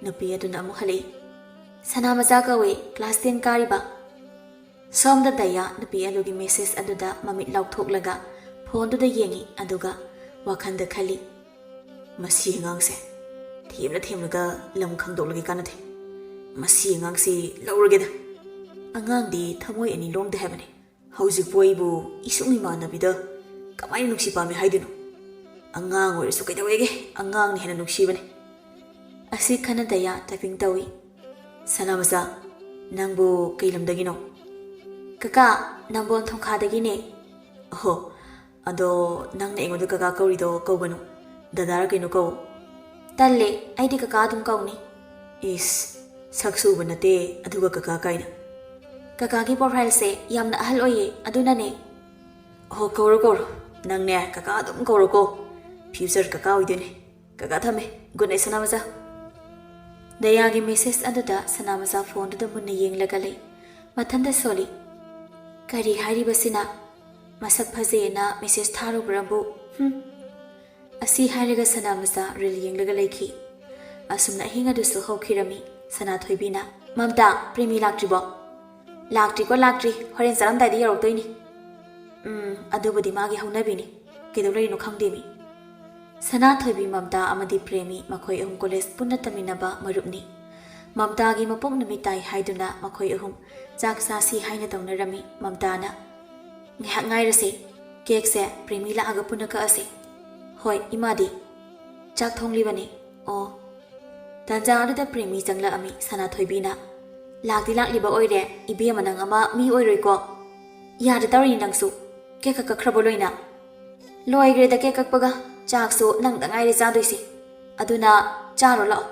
ꯅꯨꯄꯤ ꯑꯗꯨꯅ ꯑꯃꯨꯛ ꯍꯜꯂꯛꯏ, "ꯁꯅꯥ ꯃꯆꯥ ꯀꯧꯏ, ꯀ꯭ꯂꯥꯁ ꯇꯦꯟ ꯀꯥꯔꯤꯕ꯫" ꯁꯣꯝꯗ ꯗꯌꯥ ꯅꯨꯄꯤ ꯑꯗꯨꯒꯤ ꯃꯦꯁꯦꯖ ꯑꯗꯨꯗ ꯃꯃꯤꯠ ꯂꯥꯎꯊꯣꯛꯂꯒ ꯐꯣꯟꯗꯨꯗ ꯌꯦꯡꯉꯤ, ꯑꯗꯨꯒ ꯋꯥꯈꯜꯗ ꯈꯜꯂꯤ, "ꯃꯁꯤ ꯑꯉꯥꯡꯁꯦ ꯊꯦꯝꯂ ꯊꯦꯝꯂꯒ ꯂꯝ ꯈꯪꯗꯣꯛꯂꯒꯦ ꯀꯥꯟꯅꯗꯦ꯫ ꯃꯁꯤ ꯑꯉꯥꯡꯁꯤ ꯂꯧꯔꯒꯦꯗ꯫ ꯑꯉꯥꯡꯗꯤ ꯊꯃꯣꯏ ꯑꯅꯤ ꯂꯣꯝꯗꯦ ꯍꯥꯏꯕꯅꯤ꯫ ꯍꯧꯖꯤꯛꯄꯨ ꯑꯩꯕꯨ ꯏꯁꯨꯡ ꯏꯃꯥꯟꯅꯕꯤꯗ ꯀꯃꯥꯏꯅ ꯅꯨꯡꯁꯤ ꯄꯥꯝꯃꯤ ꯍꯥꯏꯗꯣꯏꯅꯣ? ꯑꯉꯥꯡ ꯑꯣꯏꯔꯁꯨ ꯀꯩꯗꯧꯋꯦꯒꯦ, ꯑꯉꯥꯡꯅ ꯍꯦꯟꯅ ꯅꯨꯡꯁꯤꯕꯅꯤ꯫" ꯑꯁꯤ ꯈꯟꯅ ꯗꯌꯥ ꯇꯥꯏꯄꯤꯡ ꯇꯧꯏ꯫ "ꯁꯅꯥꯃꯆꯥ, ꯅꯪꯕꯨ ꯀꯩ ꯂꯝꯗꯒꯤꯅꯣ?" "ꯀꯀꯥ, ꯅꯝꯕꯣꯜ ꯊꯣꯡꯈꯥꯗꯒꯤꯅꯦ꯫" "ꯑꯍꯣ, ꯑꯗꯣ ꯅꯪꯅ ꯑꯩꯉꯣꯟꯗ ꯀꯀꯥ ꯀꯧꯔꯤꯗꯣ ꯀꯧꯒꯅꯨ, ꯗꯗꯥꯔ ꯀꯩꯅꯣ ꯀꯧ꯫" "ꯇꯜꯂꯦ, ꯑꯩꯗꯤ ꯀꯀꯥ ꯑꯗꯨꯝ ꯀꯧꯅꯤ꯫" "ꯏꯁ, ꯁꯛꯁꯨ ꯎꯕ ꯅꯠꯇꯦ, ꯑꯗꯨꯒ ꯀꯀꯥ ꯀꯥꯏꯅ꯫" "ꯀꯀꯥꯒꯤ ꯄ꯭ꯔꯣꯐꯥꯏꯜꯁꯦ ꯌꯥꯝꯅ ꯑꯍꯜ ꯑꯣꯏꯌꯦ, ꯑꯗꯨꯅꯅꯦ꯫" "ꯑꯣ, ꯀꯧꯔꯣ ꯀꯧꯔꯣ, ꯅꯪꯅꯦ ꯀꯀꯥ ꯑꯗꯨꯝ ꯀꯧꯔꯣꯀꯣ꯫ ꯐ꯭ꯌꯨꯆꯔ ꯀꯀꯥ ꯑꯣꯏꯗꯣꯏꯅꯦ꯫ ꯀꯀꯥ ꯊꯝꯃꯦ, ꯒꯨꯗ ꯅꯥꯏꯠ ꯁꯅꯥꯃꯆꯥ꯫" ꯗꯌꯥꯒꯤ ꯃꯦꯁꯦꯖ ꯑꯗꯨꯗ ꯁꯅꯥꯃꯆꯥ ꯐꯣꯟꯗꯨꯗ ꯃꯨꯟꯅ ꯌꯦꯡꯂꯒ ꯂꯩ꯫ ꯃꯊꯟꯇ ꯁꯣꯜꯂꯤ, "ꯀꯔꯤ ꯍꯥꯏꯔꯤꯕꯁꯤꯅ? ꯃꯁꯛ ꯐꯖꯩꯌꯦꯅ ꯃꯦꯁꯦꯖ ꯊꯥꯔꯨꯕ꯭ꯔꯕꯨ? ꯍꯨꯝ꯫" ꯑꯁꯤ ꯍꯥꯏꯔꯒ ꯁꯅꯥꯃꯆꯥ ꯔꯤꯜ ꯌꯦꯡꯂꯒ ꯂꯩꯈꯤ꯫ ꯑꯁꯨꯝꯅ ꯑꯍꯤꯡ ꯑꯗꯨꯁꯨ ꯍꯧꯈꯤꯔꯝꯃꯤ꯫ ꯁꯅꯥꯊꯣꯏꯕꯤꯅ, "ꯃꯝꯇꯥ, ꯄ꯭ꯔꯦꯃꯤ ꯂꯥꯛꯇ꯭ꯔꯤꯕꯣ?" "ꯂꯥꯛꯇ꯭ꯔꯤꯀꯣ, ꯂꯥꯛꯇ꯭ꯔꯤ꯫ ꯍꯣꯔꯦꯟ ꯆꯥꯔꯝꯗꯥꯏꯗ ꯌꯧꯔꯛꯇꯣꯏꯅꯤ꯫" "ꯎꯝ, ꯑꯗꯨꯕꯨꯗꯤ ꯃꯥꯒꯤ ꯍꯧꯅꯕꯤꯅꯤ꯫ ꯀꯩꯗꯧ ꯂꯩꯔꯤꯅꯣ ꯈꯪꯗꯦꯃꯤ꯫" ꯁꯅꯥꯊꯣꯏꯕꯤ, ꯃꯝꯇꯥ ꯑꯃꯗꯤ ꯄ꯭ꯔꯦꯃꯤ ꯃꯈꯣꯏ ꯑꯍꯨꯝ ꯀꯣꯂꯦꯖ ꯄꯨꯟꯅ ꯇꯝꯃꯤꯟꯅꯕ ꯃꯔꯨꯞꯅꯤ꯫ ꯃꯝꯇꯥꯒꯤ ꯃꯄꯣꯛ ꯅꯨꯃꯤꯠ ꯇꯥꯏ ꯍꯥꯏꯗꯨꯅ ꯃꯈꯣꯏ ꯑꯍꯨꯝ ꯆꯥꯛ ꯆꯥꯁꯤ ꯍꯥꯏꯅ ꯇꯧꯅꯔꯝꯃꯤ꯫ ꯃꯝꯇꯥꯅ, "ꯉꯥꯏꯍꯥꯛ ꯉꯥꯏꯔꯁꯦ, ꯀꯦꯛꯁꯦ ꯄ꯭ꯔꯦꯃꯤ ꯂꯥꯛꯑꯒ ꯄꯨꯟꯅ ꯀꯛꯑꯁꯦ꯫" "ꯍꯣꯏ ꯏꯃꯥꯗꯤ?" "ꯆꯥꯛ ꯊꯣꯡꯂꯤꯕꯅꯤ꯫" "ꯑꯣ꯫" ꯇꯥꯟꯖꯥ ꯑꯗꯨꯗ ꯄ꯭ꯔꯦꯃꯤ ꯆꯪꯂꯛꯑꯝꯃꯤ꯫ ꯁꯅꯥꯊꯣꯏꯕꯤꯅ, "ꯂꯥꯛꯇꯤ ꯂꯥꯛꯂꯤꯕ ꯑꯣꯏꯔꯦ, ꯏꯕꯦꯝꯃ ꯅꯪ ꯑꯃ ꯃꯤ ꯑꯣꯏꯔꯣꯏꯀꯣ?" "ꯌꯥꯗ ꯇꯧꯔꯤꯅꯤ ꯅꯪꯁꯨ, ꯀꯦꯛ ꯀꯛꯈ꯭ꯔꯕꯣ ꯂꯣꯏꯅ?" "ꯂꯣꯏꯈ꯭ꯔꯦꯗ ꯀꯦꯛ ꯀꯛꯄꯒ, ꯆꯥꯛꯁꯨ ꯅꯪꯗ ꯉꯥꯏꯔꯦ ꯆꯥꯗꯣꯏꯁꯦ, ꯑꯗꯨꯅ ꯆꯥꯔꯣ ꯂꯥꯛꯑꯣ꯫"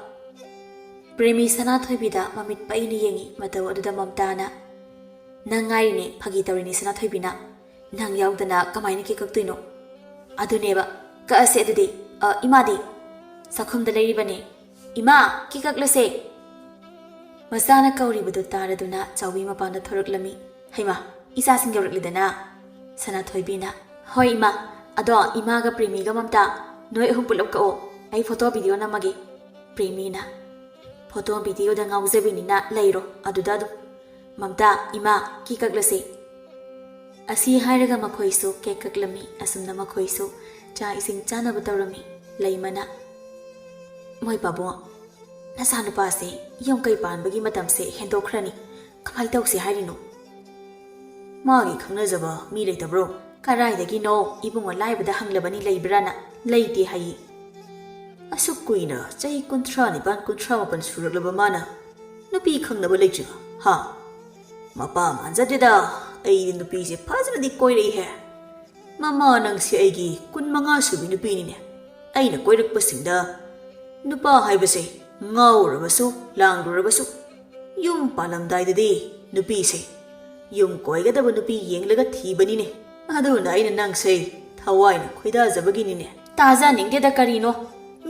ꯄ꯭ꯔꯦꯃꯤ ꯁꯅꯥꯊꯣꯏꯕꯤꯗ ꯃꯃꯤꯠ ꯄꯩꯅ ꯌꯦꯡꯉꯤ꯫ ꯃꯇꯧ ꯑꯗꯨꯗ ꯃꯝꯇꯥꯅ, "ꯅꯪ ꯉꯥꯏꯔꯤꯅꯦ, ꯐꯥꯒꯤ ꯇꯧꯔꯤꯅꯦ ꯁꯅꯥꯊꯣꯏꯕꯤꯅ, ꯅꯪ ꯌꯥꯎꯗꯅ ꯀꯃꯥꯏꯅ ꯀꯦꯛ ꯀꯛꯇꯣꯏꯅꯣ?" "ꯑꯗꯨꯅꯦꯕ, ꯀꯛꯑꯁꯦ ꯑꯗꯨꯗꯤ꯫ ꯑ, ꯏꯃꯥꯗꯤ?" "ꯆꯥꯛꯈꯨꯝꯗ ꯂꯩꯔꯤꯕꯅꯦ꯫" "ꯏꯃꯥ, ꯀꯦꯛ ꯀꯛꯂꯁꯦ!" ꯃꯆꯥꯅ ꯀꯧꯔꯤꯕꯗꯨ ꯇꯥꯔꯗꯨꯅ ꯆꯥꯎꯕꯤ ꯃꯄꯥꯟꯗ ꯊꯣꯔꯛꯂꯝꯃꯤ꯫ "ꯍꯩꯃꯥ, ꯏꯆꯥꯁꯤꯡ ꯌꯧꯔꯛꯂꯤꯗꯅ꯫" ꯁꯅꯥꯊꯣꯏꯕꯤꯅ, "ꯍꯣꯏ ꯏꯃꯥ, ꯑꯗꯣ ꯏꯃꯥꯒ ꯄ꯭ꯔꯦꯃꯤꯒ ꯃꯝꯇꯥ, ꯅꯣꯏ ꯑꯍꯨꯝ ꯄꯨꯂꯞ ꯀꯛꯑꯣ, ꯑꯩ ꯐꯣꯇꯣ ꯚꯤꯗꯤꯑꯣ ꯅꯝꯃꯒꯦ꯫" ꯄ꯭ꯔꯦꯃꯤꯅ, "ꯐꯣꯇꯣ ꯚꯤꯗꯤꯑꯣꯗ ꯉꯥꯎꯖꯕꯤꯅꯤꯅ ꯂꯩꯔꯣ ꯑꯗꯨꯗ ꯑꯗꯨꯝ꯫ ꯃꯝꯇꯥ, ꯏꯃꯥ, ꯀꯦꯛ ꯀꯛꯂꯁꯦ꯫" ꯑꯁꯤ ꯍꯥꯏꯔꯒ ꯃꯈꯣꯏꯁꯨ ꯀꯦꯛ ꯀꯛꯂꯝꯃꯤ꯫ ꯑꯁꯨꯝꯅ ꯃꯈꯣꯏꯁꯨ ꯆꯥꯛ ꯏꯁꯤꯡ ꯆꯥꯅꯕ ꯇꯧꯔꯝꯃꯤ꯫ ꯂꯩꯃꯅ, "ꯃꯣꯏ ꯄꯥꯕꯨꯡ, ꯅꯆꯥꯅꯨꯄꯥꯁꯦ ꯌꯨꯝ ꯀꯩ ꯄꯥꯟꯕꯒꯤ ꯃꯇꯝꯁꯦ ꯍꯦꯟꯗꯣꯛꯈ꯭ꯔꯅꯤ, ꯀꯃꯥꯏ ꯇꯧꯁꯦ ꯍꯥꯏꯔꯤꯅꯣ?" "ꯃꯥꯒꯤ ꯈꯪꯅꯖꯕ ꯃꯤ ꯂꯩꯇꯕ꯭ꯔꯣ?" "ꯀꯗꯥꯏꯗꯒꯤꯅꯣ? ꯏꯕꯨꯡꯉꯣ ꯂꯥꯏꯕꯗ ꯍꯪꯂꯕꯅꯤ, ꯂꯩꯕ꯭ꯔꯥꯅ, ꯂꯩꯇꯦ ꯍꯥꯏꯌꯦ꯫ ꯑꯁꯨꯛ ꯀꯨꯏꯅ, ꯆꯍꯤ ꯀꯨꯟꯊ꯭ꯔꯥ ꯅꯤꯄꯥꯟ, ꯀꯨꯟꯊ꯭ꯔꯥ ꯃꯥꯄꯟ ꯁꯨꯔꯛꯂꯕ ꯃꯥꯅ ꯅꯨꯄꯤ ꯈꯪꯅꯕ ꯂꯩꯇ꯭ꯔꯤꯕ? ꯍꯥ? ꯃꯄꯥ ꯃꯥꯟꯖꯗꯦꯗ, ꯑꯩꯗꯤ ꯅꯨꯄꯤꯁꯦ ꯐꯖꯅꯗꯤ ꯀꯣꯏꯔꯛꯏꯍꯦ꯫ ꯃꯃꯥ, ꯅꯪꯁꯦ ꯑꯩꯒꯤ ꯀꯨꯟꯃꯉꯥ ꯁꯨꯕꯤ ꯅꯨꯄꯤꯅꯤꯅꯦ꯫ ꯑꯩꯅ ꯀꯣꯏꯔꯛꯄꯁꯤꯡꯗ ꯅꯨꯄꯥ ꯍꯥꯏꯕꯁꯦ ꯉꯥꯎꯔꯕꯁꯨ, ꯂꯥꯡꯂꯨꯔꯕꯁꯨ, ꯌꯨꯝ ꯄꯥꯜꯂꯝꯗꯥꯏꯗꯗꯤ ꯅꯨꯄꯤꯁꯦ ꯌꯨꯝ ꯀꯣꯏꯒꯗꯕ ꯅꯨꯄꯤ ꯌꯦꯡꯂꯒ ꯊꯤꯕꯅꯤꯅꯦ꯫ ꯑꯗꯨꯅ ꯑꯩꯅ ꯅꯪꯁꯦ ꯊꯋꯥꯏꯅ ꯈꯣꯏꯗꯥꯖꯕꯒꯤꯅꯤꯅꯦ꯫" "ꯇꯥꯖꯅꯤꯡꯗꯦꯗ, ꯀꯔꯤꯅꯣ?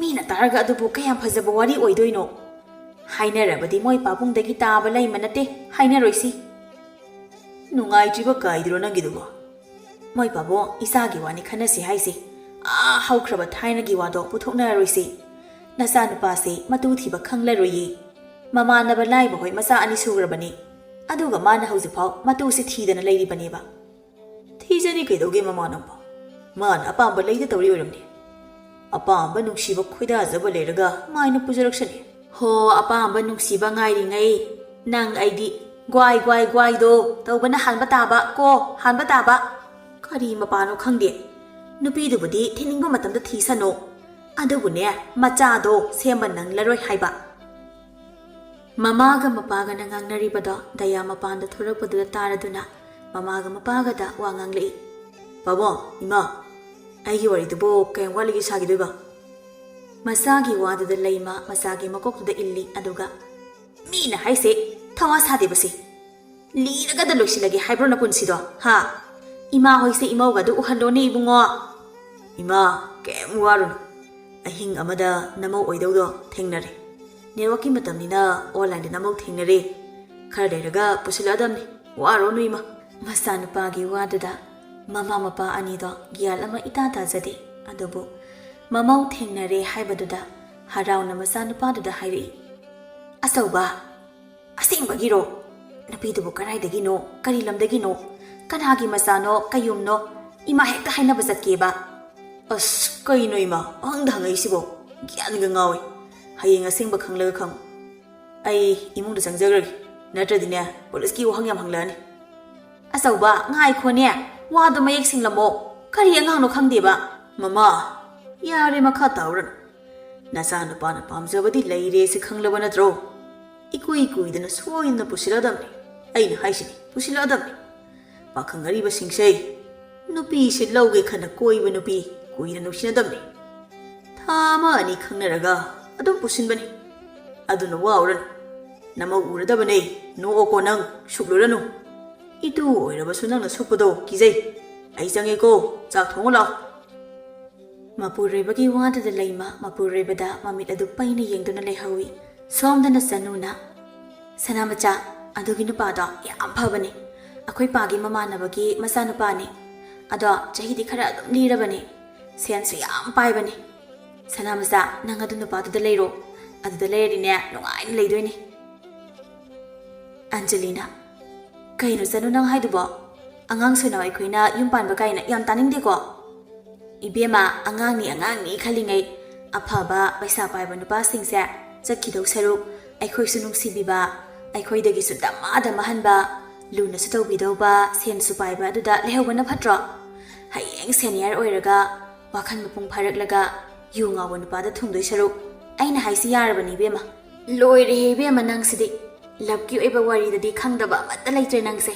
ꯃꯤꯅ ꯇꯥꯔꯒ ꯑꯗꯨꯕꯨ ꯀꯌꯥꯝ ꯐꯖꯕ ꯋꯥꯔꯤ ꯑꯣꯏꯗꯣꯏꯅꯣ? ꯍꯥꯏꯅꯔꯕꯗꯤ ꯃꯣꯏ ꯄꯥꯕꯨꯡꯗꯒꯤ ꯇꯥꯕ ꯂꯩꯃ ꯅꯠꯇꯦ, ꯍꯥꯏꯅꯔꯣꯏꯁꯤ꯫" "ꯅꯨꯡꯉꯥꯏꯇ꯭ꯔꯤꯕ ꯀꯥꯏꯗꯨꯔꯣ ꯅꯪꯒꯤꯗꯨꯕꯣ?" "ꯃꯣꯏ ꯄꯥꯕꯨꯡ, ꯏꯆꯥꯒꯤ ꯋꯥꯅꯤ ꯈꯟꯅꯁꯤ ꯍꯥꯏꯁꯦ꯫ ꯑꯥ ꯍꯧꯈ꯭ꯔꯕ ꯊꯥꯏꯅꯒꯤ ꯋꯥꯗꯣ ꯄꯨꯊꯣꯛꯅꯔꯔꯣꯏꯁꯦ꯫ ꯅꯆꯥꯅꯨꯄꯥꯁꯦ ꯃꯇꯨ ꯊꯤꯕ ꯈꯪꯂꯔꯣꯏꯌꯦ꯫ ꯃꯃꯥꯟꯅꯕ ꯂꯥꯏꯕ ꯍꯣꯏ ꯃꯆꯥ ꯑꯅꯤ ꯁꯨꯈ꯭ꯔꯕꯅꯤ꯫ ꯑꯗꯨꯒ ꯃꯥꯅ ꯍꯧꯖꯤꯛꯐꯥꯎ ꯃꯇꯨꯁꯦ ꯊꯤꯗꯅ ꯂꯩꯔꯤꯕꯅꯦꯕ꯫" "ꯊꯤꯖꯅꯤ ꯀꯩꯗꯧꯒꯦ ꯃꯃꯥ ꯅꯪꯕꯣ? ꯃꯥꯅ ꯑꯄꯥꯝꯕ ꯂꯩꯗ ꯇꯧꯔꯤ ꯑꯣꯏꯔꯝꯅꯤ꯫ ꯑꯄꯥꯝꯕ ꯅꯨꯡꯁꯤꯕ ꯈꯣꯏꯗꯥꯖꯕ ꯂꯩꯔꯒ ꯃꯥꯏꯅ ꯄꯨꯖꯔꯛꯁꯅꯤ꯫ ꯍꯣ, ꯑꯄꯥꯝꯕ ꯅꯨꯡꯁꯤꯕ ꯉꯥꯏꯔꯤꯉꯩ ꯅꯪ ꯑꯩꯗꯤ ꯒ꯭ꯋꯥꯏ ꯒ꯭ꯋꯥꯏ ꯒ꯭ꯋꯥꯏꯗꯣ ꯇꯧꯕꯅ ꯍꯥꯟꯕ ꯇꯥꯕ ꯀꯣ, ꯍꯥꯟꯕ ꯇꯥꯕ꯫ ꯀꯔꯤ ꯃꯄꯥꯅꯣ ꯈꯪꯗꯦ, ꯅꯨꯄꯤꯗꯨꯕꯨꯗꯤ ꯊꯤꯅꯤꯡꯕ ꯃꯇꯝꯗ ꯊꯤꯁꯅꯨ, ꯑꯗꯨꯕꯨꯅꯦ, ꯃꯆꯥꯗꯣ ꯁꯦꯝꯕ ꯅꯪꯂꯔꯣꯏ ꯍꯥꯏꯕ꯫ ꯃꯃꯥꯒ ꯃꯄꯥꯒꯅ ꯉꯥꯡꯅꯔꯤꯕꯗꯣ ꯗꯌꯥ ꯃꯄꯥꯟꯗ ꯊꯣꯔꯛꯄꯗꯨꯗ ꯇꯥꯔꯗꯨꯅ ꯃꯃꯥꯒ ꯃꯄꯥꯒꯗ ꯋꯥ ꯉꯥꯡꯂꯛꯏ꯫ "ꯄꯥꯕꯨꯡ, ꯏꯃꯥ, ꯑꯩꯒꯤ ꯋꯥꯔꯤꯗꯨꯕꯨ ꯀꯌꯥꯝ ꯋꯥꯠꯂꯤꯒꯦ ꯁꯥꯈꯤꯗꯣꯏꯕ?" ꯃꯆꯥꯒꯤ ꯋꯥꯗꯨꯗ ꯂꯩꯃ ꯃꯆꯥꯒꯤ ꯃꯀꯣꯛꯇꯨꯗ ꯏꯜꯂꯤ, ꯑꯗꯨꯒ, "ꯃꯤꯅ ꯍꯥꯏꯁꯦ ꯊꯋꯥ ꯁꯥꯗꯦꯕꯁꯦ꯫ ꯂꯤꯔꯒꯗ ꯂꯣꯏꯁꯤꯜꯂꯒꯦ ꯍꯥꯏꯕ꯭ꯔꯣ ꯅꯄꯨꯟꯁꯤꯗꯣ, ꯍꯥ? ꯏꯃꯥ ꯍꯣꯏꯁꯦ ꯏꯃꯧꯒꯗꯨ ꯎꯍꯜꯂꯣꯅꯦ, ꯏꯕꯨꯡꯉꯣ꯫" "ꯏꯃꯥ, ꯀꯩꯝ ꯋꯥꯔꯨꯅꯨ꯫ ꯑꯍꯤꯡ ꯑꯃꯗ ꯅꯃꯧ ꯑꯣꯏꯗꯧꯗꯣ ꯊꯦꯡꯅꯔꯦ꯫ ꯅꯦꯠꯋꯥꯛꯀꯤ ꯃꯇꯝꯅꯤꯅ online-ꯗ ꯅꯃꯧ ꯊꯦꯡꯅꯔꯦ꯫ ꯈꯔ ꯂꯩꯔꯒ ꯄꯨꯁꯤꯜꯂꯛꯑꯗꯝꯅꯤ꯫ ꯋꯥꯔꯨꯔꯅꯨ, ꯏꯃꯥ꯫" ꯃꯆꯥꯅꯨꯄꯥꯒꯤ ꯋꯥꯗꯨꯗ ꯃꯃꯥ ꯃꯄꯥ ꯑꯅꯤꯗꯣ ꯒ꯭ꯌꯥꯟ ꯑꯃ ꯏꯇꯥ ꯇꯥꯖꯗꯦ꯫ ꯑꯗꯨꯕꯨ ꯃꯃꯧ ꯊꯦꯡꯅꯔꯦ ꯍꯥꯏꯕꯗꯨꯗ ꯍꯔꯥꯎꯅ ꯃꯆꯥꯅꯨꯄꯥꯗꯨꯗ ꯍꯥꯏꯔꯛꯏ, "ꯑꯆꯧꯕ, ꯑꯁꯦꯡꯕꯒꯤꯔꯣ? ꯅꯨꯄꯤꯗꯨꯕꯨ ꯀꯗꯥꯏꯗꯒꯤꯅꯣ? ꯀꯔꯤ ꯂꯝꯗꯒꯤꯅꯣ? ꯀꯅꯥꯒꯤ ꯃꯆꯥꯅꯣ? ꯀꯩ ꯌꯨꯝꯅꯣ? ꯏꯃꯥ ꯍꯦꯛꯇ ꯍꯥꯏꯅꯕ ꯆꯠꯀꯦꯕ꯫" "ꯑꯁ, ꯀꯩꯅꯣ ꯏꯃꯥ, ꯄꯪꯍꯪꯗ ꯍꯪꯉꯛꯏꯁꯤꯕꯣ? ꯒ꯭ꯌꯥꯟꯒ ꯉꯥꯎꯏ꯫ ꯍꯌꯦꯡ ꯑꯁꯦꯡꯕ ꯈꯪꯂꯒ ꯈꯪꯉꯨ꯫ ꯑꯩ ꯏꯃꯨꯡꯗ ꯆꯪꯖꯈ꯭ꯔꯒꯦ, ꯅꯠꯇ꯭ꯔꯗꯤꯅꯦ, ꯄꯨꯂꯤꯁꯀꯤ ꯋꯥꯍꯪ ꯌꯥꯝ ꯍꯪꯂꯛꯑꯅꯤ꯫" "ꯑꯆꯧꯕ, ꯉꯥꯏꯈꯣꯅꯦ, ꯋꯥꯗꯣ ꯃꯌꯦꯛ ꯁꯦꯡꯂꯝꯃꯣ꯫ ꯀꯔꯤ ꯑꯉꯥꯡꯅꯣ ꯈꯪꯗꯦꯕ꯫" "ꯃꯃꯥ, ꯌꯥꯔꯦ, ꯃꯈꯥ ꯇꯥꯔꯨꯔꯅꯨ꯫ ꯅꯆꯥꯅꯨꯄꯥꯅ ꯄꯥꯝꯖꯕꯗꯤ ꯂꯩꯔꯦ ꯁꯤ ꯈꯪꯂꯕ ꯅꯠꯇ꯭ꯔꯣ? ꯏꯀꯨꯏ ꯀꯨꯏꯗꯅ ꯁꯣꯏꯗꯅ ꯄꯨꯁꯤꯜꯂꯛꯑꯗꯝꯅꯤ꯫ ꯑꯩꯅ ꯍꯥꯏꯁꯤꯅꯤ, ꯄꯨꯁꯤꯜꯂꯛꯑꯗꯝꯅꯤ꯫ ꯄꯥꯈꯪ ꯑꯔꯤꯕꯁꯤꯡꯁꯦ, ꯅꯨꯄꯤꯁꯦ ꯂꯧꯒꯦ ꯈꯟꯅ ꯀꯣꯏꯕ ꯅꯨꯄꯤ ꯀꯨꯏꯅ ꯅꯨꯡꯁꯤꯅꯗꯝꯅꯤ꯫ ꯊꯥ ꯑꯃ ꯑꯅꯤ ꯈꯪꯅꯔꯒ ꯑꯗꯨꯝ ꯄꯨꯁꯤꯟꯕꯅꯤ꯫ ꯑꯗꯨꯅ ꯋꯥꯎꯔꯅꯨ꯫ ꯅꯃꯧ ꯎꯔꯗꯕꯅꯦ, ꯅꯣꯛꯑꯣꯀꯣ ꯅꯪ, ꯁꯨꯛꯂꯨꯔꯅꯨ꯫ ꯏꯇꯨ ꯑꯣꯏꯔꯕꯁꯨ ꯅꯪꯅ ꯁꯨꯛꯄꯗꯣ ꯀꯤꯖꯩ꯫ ꯑꯩ ꯆꯪꯉꯦꯀꯣ, ꯆꯥꯛ ꯊꯣꯡꯉꯨ ꯂꯥꯛꯑꯣ꯫" ꯃꯄꯨꯔꯣꯏꯕꯒꯤ ꯋꯥꯗꯨꯗ ꯂꯩꯃ ꯃꯄꯨꯔꯣꯏꯕꯗ ꯃꯃꯤꯠ ꯑꯗꯨ ꯄꯩꯅ ꯌꯦꯡꯗꯨꯅ ꯂꯩꯍꯧꯏ꯫ ꯁꯣꯝꯗꯅ ꯆꯅꯨꯅ, "ꯁꯅꯥꯃꯆꯥ, ꯑꯗꯨꯒꯤ ꯅꯨꯄꯥꯗꯣ ꯌꯥꯝ ꯐꯕꯅꯤ꯫ ꯑꯩꯈꯣꯏ ꯄꯥꯒꯤ ꯃꯃꯥꯟꯅꯕꯒꯤ ꯃꯆꯥꯅꯨꯄꯥꯅꯤ꯫ ꯑꯗꯣ ꯆꯍꯤꯗꯤ ꯈꯔ ꯑꯗꯨꯝ ꯂꯤꯔꯕꯅꯤ꯫ ꯁꯦꯟꯁꯨ ꯌꯥꯝ ꯄꯥꯏꯕꯅꯤ꯫ ꯁꯅꯥꯃꯆꯥ, ꯅꯪ ꯑꯗꯨ ꯅꯨꯄꯥꯗꯨꯗ ꯂꯩꯔꯣ꯫ ꯑꯗꯨꯗ ꯂꯩꯔꯗꯤꯅꯦ, ꯅꯨꯡꯉꯥꯏꯅ ꯂꯩꯗꯣꯏꯅꯤ꯫" ꯑꯟꯖꯂꯤꯅ, "ꯀꯩꯅꯣ ꯆꯅꯨ ꯅꯪ ꯍꯥꯏꯗꯨꯕꯣ? ꯑꯉꯥꯡ ꯁꯣꯏꯅꯥꯎ ꯑꯩꯈꯣꯏꯅ ꯌꯨꯝ ꯄꯥꯟꯕ ꯀꯥꯏꯅ ꯌꯥꯝ ꯇꯥꯅꯤꯡꯗꯦꯀꯣ꯫ ꯏꯕꯦꯝꯃ, ꯑꯉꯥꯡꯅꯤ ꯑꯉꯥꯡꯅꯤ ꯈꯜꯂꯤꯉꯩ ꯑꯐꯕ ꯄꯩꯁꯥ ꯄꯥꯏꯕ ꯅꯨꯄꯥꯁꯤꯡꯁꯦ ꯆꯠꯈꯤꯗꯧ ꯁꯔꯨꯛ ꯑꯩꯈꯣꯏꯁꯨ ꯅꯨꯡꯁꯤꯕꯤꯕ, ꯑꯩꯈꯣꯏꯗꯒꯤꯁꯨ ꯗꯃꯥ ꯗꯃꯥ ꯍꯟꯕ, ꯂꯨꯅꯁꯨ ꯇꯧꯕꯤꯗꯧꯕ, ꯁꯦꯟꯁꯨ ꯄꯥꯏꯕ ꯑꯗꯨꯗ ꯂꯩꯍꯧꯕꯅ ꯐꯠꯇ꯭ꯔꯣ? ꯍꯌꯦꯡ ꯁꯦꯅꯤꯌꯔ ꯑꯣꯏꯔꯒ ꯋꯥꯈꯜ ꯃꯄꯨꯡ ꯐꯥꯔꯛꯂꯒ ꯌꯨ ꯉꯥꯎꯕ ꯅꯨꯄꯥꯗ ꯊꯨꯡꯗꯣꯏ ꯁꯔꯨꯛ ꯑꯩꯅ ꯍꯥꯏꯁꯤ ꯌꯥꯔꯕꯅꯤ ꯏꯕꯦꯝꯃ꯫ ꯂꯣꯏꯔꯦꯍꯦ ꯏꯕꯦꯝꯃ, ꯅꯪꯁꯤꯗꯤ ꯂꯞꯀꯤ ꯑꯣꯏꯕ ꯋꯥꯔꯤꯗꯗꯤ ꯈꯪꯗꯕ ꯑꯃꯠꯇ ꯂꯩꯇ꯭ꯔꯦ ꯅꯪꯁꯦ꯫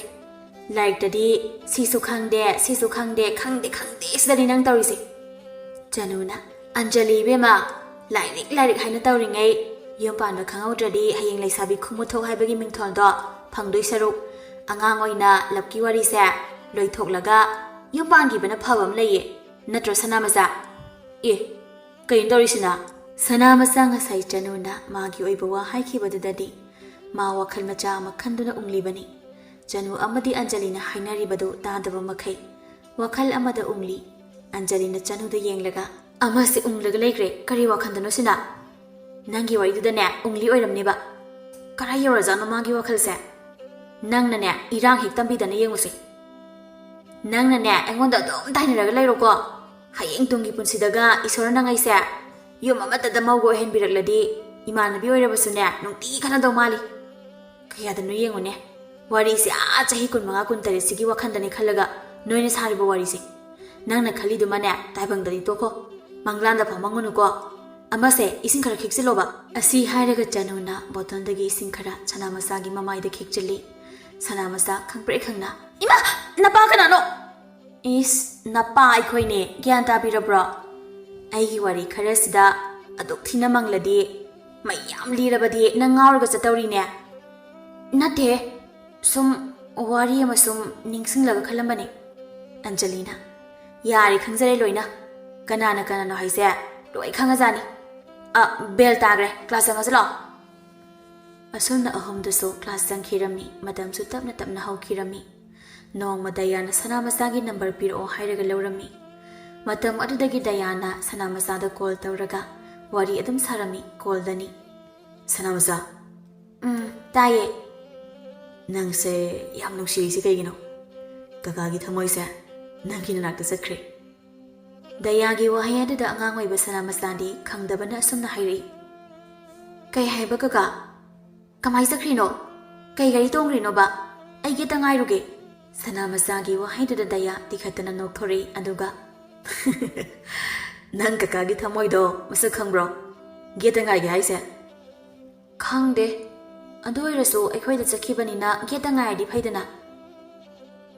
ꯂꯥꯏꯔꯤꯛꯇꯗꯤ ꯁꯤꯁꯨ ꯈꯪꯗꯦ, ꯁꯤꯁꯨ ꯈꯪꯗꯦ, ꯈꯪꯗꯦ ꯈꯪꯗꯦ ꯁꯤꯗꯅꯤ ꯅꯪ ꯇꯧꯔꯤꯁꯦ꯫ ꯆꯅꯨꯅ, "ꯑꯟꯖꯂꯤ ꯏꯕꯦꯝꯃ, ꯂꯥꯏꯔꯤꯛ ꯂꯥꯏꯔꯤꯛ ꯍꯥꯏꯅ ꯇꯧꯔꯤꯉꯩ ꯌꯨꯝ ꯄꯥꯟꯕ ꯈꯪꯍꯧꯗ꯭ꯔꯗꯤ ꯍꯌꯦꯡ ꯂꯩꯁꯥꯕꯤ ꯈꯨꯃꯨꯊꯣꯛ ꯍꯥꯏꯕꯒꯤ ꯃꯤꯡꯊꯣꯜꯗꯣ ꯐꯪꯗꯣꯏ ꯁꯔꯨꯛ ꯑꯉꯥꯡ ꯑꯣꯏꯅ ꯂꯞꯀꯤ ꯋꯥꯔꯤꯁꯦ ꯂꯣꯏꯊꯣꯛꯂꯒ ꯌꯨꯝ ꯄꯥꯟꯈꯤꯕꯅ ꯐꯕ ꯑꯃ ꯂꯩꯌꯦ꯫ ꯅꯠꯇ꯭ꯔꯣ ꯁꯅꯥꯃꯆꯥ?" "ꯑꯦ, ꯀꯩꯅꯣ ꯇꯧꯔꯤꯁꯤꯅ?" ꯁꯅꯥꯃꯆꯥ ꯉꯁꯥꯏ ꯆꯅꯨꯅ ꯃꯥꯒꯤ ꯑꯣꯏꯕ ꯋꯥ ꯍꯥꯏꯈꯤꯕꯗꯨꯗꯗꯤ ꯃꯥ ꯋꯥꯈꯜ ꯃꯆꯥ ꯑꯃ ꯈꯟꯗꯨꯅ ꯎꯪꯂꯤꯕꯅꯤ꯫ ꯆꯅꯨ ꯑꯃꯗꯤ ꯑꯟꯖꯂꯤꯅ ꯍꯥꯏꯅꯔꯤꯕꯗꯨ ꯇꯥꯗꯕ ꯃꯈꯩ ꯋꯥꯈꯜ ꯑꯃꯗ ꯎꯪꯂꯤ꯫ ꯑꯟꯖꯂꯤꯅ ꯆꯅꯨꯗ ꯌꯦꯡꯂꯒ, "ꯑꯃꯁꯦ ꯎꯪꯂꯒ ꯂꯩꯈ꯭ꯔꯦ, ꯀꯔꯤ ꯋꯥꯈꯜꯗꯅꯣ ꯁꯤꯅ? ꯅꯪꯒꯤ ꯋꯥꯔꯤꯗꯨꯗꯅꯦ ꯎꯪꯂꯤ ꯑꯣꯏꯔꯝꯅꯦꯕ꯫ ꯀꯔꯥꯏ ꯌꯧꯔꯖꯥꯠꯅꯣ ꯃꯥꯒꯤ ꯋꯥꯈꯜꯁꯦ? ꯅꯪꯅꯅꯦ ꯏꯔꯥꯡ ꯍꯦꯛ ꯇꯝꯕꯤꯗꯅ ꯌꯦꯡꯉꯨꯁꯦ꯫ ꯅꯪꯅꯅꯦ ꯑꯩꯉꯣꯟꯗ ꯑꯗꯨꯝ ꯇꯥꯏꯅꯔꯒ ꯂꯩꯔꯣꯀꯣ꯫ ꯍꯌꯦꯡ ꯇꯨꯡꯒꯤ ꯄꯨꯟꯁꯤꯗꯒ ꯏꯁꯣꯔꯅ ꯅꯪ ꯑꯩꯁꯦ ꯌꯨꯝ ꯑꯃꯠꯇꯗ ꯃꯧꯒ ꯑꯣꯏꯍꯟꯕꯤꯔꯛꯂꯗꯤ ꯏꯃꯥꯟꯅꯕꯤ ꯑꯣꯏꯔꯕꯁꯨꯅꯦ ꯅꯨꯡꯇꯤ ꯈꯠꯅꯗꯧ ꯃꯥꯜꯂꯤ꯫ ꯀꯌꯥꯗꯅꯣ ꯌꯦꯡꯉꯨꯅꯦ, ꯋꯥꯔꯤꯁꯦ ꯑꯥ ꯆꯍꯤ ꯀꯨꯟꯃꯉꯥ ꯀꯨꯟꯇꯔꯦꯠꯁꯤꯒꯤ ꯋꯥꯈꯟꯗꯅꯦ ꯈꯜꯂꯒ ꯅꯣꯏꯅ ꯁꯥꯔꯤꯕ ꯋꯥꯔꯤꯁꯦ꯫ ꯅꯪꯅ ꯈꯜꯂꯤꯗꯨꯃꯅꯦ ꯇꯥꯏꯕꯪꯗꯗꯤ ꯇꯣꯛꯈꯣ, ꯃꯪꯂꯥꯟꯗ ꯐꯥꯎ ꯃꯪꯉꯨꯅꯨꯀꯣ꯫ ꯑꯃꯁꯦ ꯏꯁꯤꯡ ꯈꯔ ꯈꯤꯛꯆꯤꯜꯂꯣꯕ꯫" ꯑꯁꯤ ꯍꯥꯏꯔꯒ ꯆꯅꯨꯅ ꯕꯣꯇꯜꯗꯒꯤ ꯏꯁꯤꯡ ꯈꯔ ꯁꯅꯥꯃꯆꯥꯒꯤ ꯃꯃꯥꯏꯗ ꯈꯤꯛꯆꯤꯜꯂꯤ꯫ ꯁꯅꯥꯃꯆꯥ ꯈꯪꯄ꯭ꯔꯦꯛ ꯈꯪꯅ, "ꯏꯃꯥ, ꯅꯄꯥ ꯀꯅꯥꯅꯣ?" "ꯏꯁ, ꯅꯄꯥ ꯑꯩꯈꯣꯏꯅꯦ, ꯒ꯭ꯌꯥꯟ ꯇꯥꯕꯤꯔꯕ꯭ꯔꯣ? ꯑꯩꯒꯤ ꯋꯥꯔꯤ ꯈꯔꯁꯤꯗ ꯑꯗꯨꯛ ꯊꯤꯅ ꯃꯪꯂꯗꯤ, ꯃꯩ ꯌꯥꯝ ꯂꯤꯔꯕꯗꯤ ꯅꯪ ꯉꯥꯎꯔꯒ ꯆꯠꯇꯧꯔꯤꯅꯦ꯫" "ꯅꯠꯇꯦ, ꯁꯨꯝ ꯋꯥꯔꯤ ꯑꯃ ꯁꯨꯝ ꯅꯤꯡꯁꯤꯡꯂꯒ ꯈꯜꯂꯝꯕꯅꯤ꯫" ꯑꯟꯖꯂꯤꯅ, "ꯌꯥꯔꯦ, ꯈꯪꯖꯔꯦ ꯂꯣꯏꯅ꯫ ꯀꯅꯥꯅ ꯀꯅꯥꯅꯣ ꯍꯥꯏꯁꯦ ꯂꯣꯏ ꯈꯪꯉꯖꯥꯠꯅꯤ꯫ ꯑ, ꯕꯦꯜ ꯇꯥꯈ꯭ꯔꯦ, ꯀ꯭ꯂꯥꯁ ꯆꯪꯉꯁꯤ ꯂꯥꯛꯑꯣ꯫" ꯑꯁꯨꯝꯅ ꯑꯍꯨꯝꯗꯨꯁꯨ ꯀ꯭ꯂꯥꯁ ꯆꯪꯈꯤꯔꯝꯃꯤ꯫ ꯃꯇꯝꯁꯨ ꯇꯞꯅ ꯇꯞꯅ ꯍꯧꯈꯤꯔꯝꯃꯤ꯫ ꯅꯣꯡꯃ ꯗꯌꯥꯅ ꯁꯅꯥꯃꯆꯥꯒꯤ ꯅꯝꯕꯔ ꯄꯤꯔꯛꯑꯣ ꯍꯥꯏꯔꯒ ꯂꯧꯔꯝꯃꯤ꯫ ꯃꯇꯝ ꯑꯗꯨꯗꯒꯤ ꯗꯌꯥꯅ ꯁꯅꯥꯃꯆꯥꯗ ꯀꯣꯜ ꯇꯧꯔꯒ ꯋꯥꯔꯤ ꯑꯗꯨꯝ ꯁꯥꯔꯝꯃꯤ ꯀꯣꯜꯗꯅꯤ꯫ "ꯁꯅꯥꯃꯆꯥ꯫" "ꯎꯝ, ꯇꯥꯏꯌꯦ꯫" "ꯅꯪꯁꯦ ꯌꯥꯝ ꯅꯨꯡꯁꯤꯔꯤꯁꯤ ꯀꯩꯒꯤꯅꯣ? ꯀꯀꯥꯒꯤ ꯊꯃꯣꯏꯁꯦ ꯅꯪꯒꯤ ꯅꯅꯥꯛꯇ ꯆꯠꯈ꯭ꯔꯦ꯫" ꯗꯌꯥꯒꯤ ꯋꯥꯍꯩ ꯑꯗꯨꯗ ꯑꯉꯥꯡ ꯑꯣꯏꯕ ꯁꯅꯥꯃꯆꯥꯗꯤ ꯈꯪꯗꯕꯅ ꯑꯁꯨꯝꯅ ꯍꯥꯏꯔꯛꯏ꯫ ꯀꯩ ꯍꯥꯏꯕ ꯀꯀꯥ? ꯀꯃꯥꯏ ꯆꯠꯈ꯭ꯔꯤꯅꯣ? ꯀꯩ ꯒꯥꯔꯤ ꯇꯣꯡꯈ꯭ꯔꯤꯅꯣꯕ? ꯑꯩ ꯒꯦꯠꯇ ꯉꯥꯏꯔꯨꯒꯦ꯫ ꯁꯅꯥ ꯃꯆꯥꯒꯤ ꯋꯥꯍꯩꯗꯨꯗ ꯗꯌꯥ ꯇꯤꯈꯠꯇꯅ ꯅꯣꯛꯊꯣꯔꯛꯏ, ꯑꯗꯨꯒ "ꯅꯪ ꯀꯀꯥꯒꯤ ꯊꯃꯣꯏꯗꯣ ꯃꯁꯛ ꯈꯪꯕ꯭ꯔꯣ? ꯒꯦꯠꯇ ꯉꯥꯏꯒꯦ ꯍꯥꯏꯁꯦ?" "ꯈꯪꯗꯦ꯫ ꯑꯗꯨ ꯑꯣꯏꯔꯁꯨ ꯑꯩꯈꯣꯏꯗ ꯆꯠꯈꯤꯕꯅꯤꯅ ꯒꯦꯠꯇ ꯉꯥꯏꯔꯗꯤ ꯐꯩꯗꯅ?"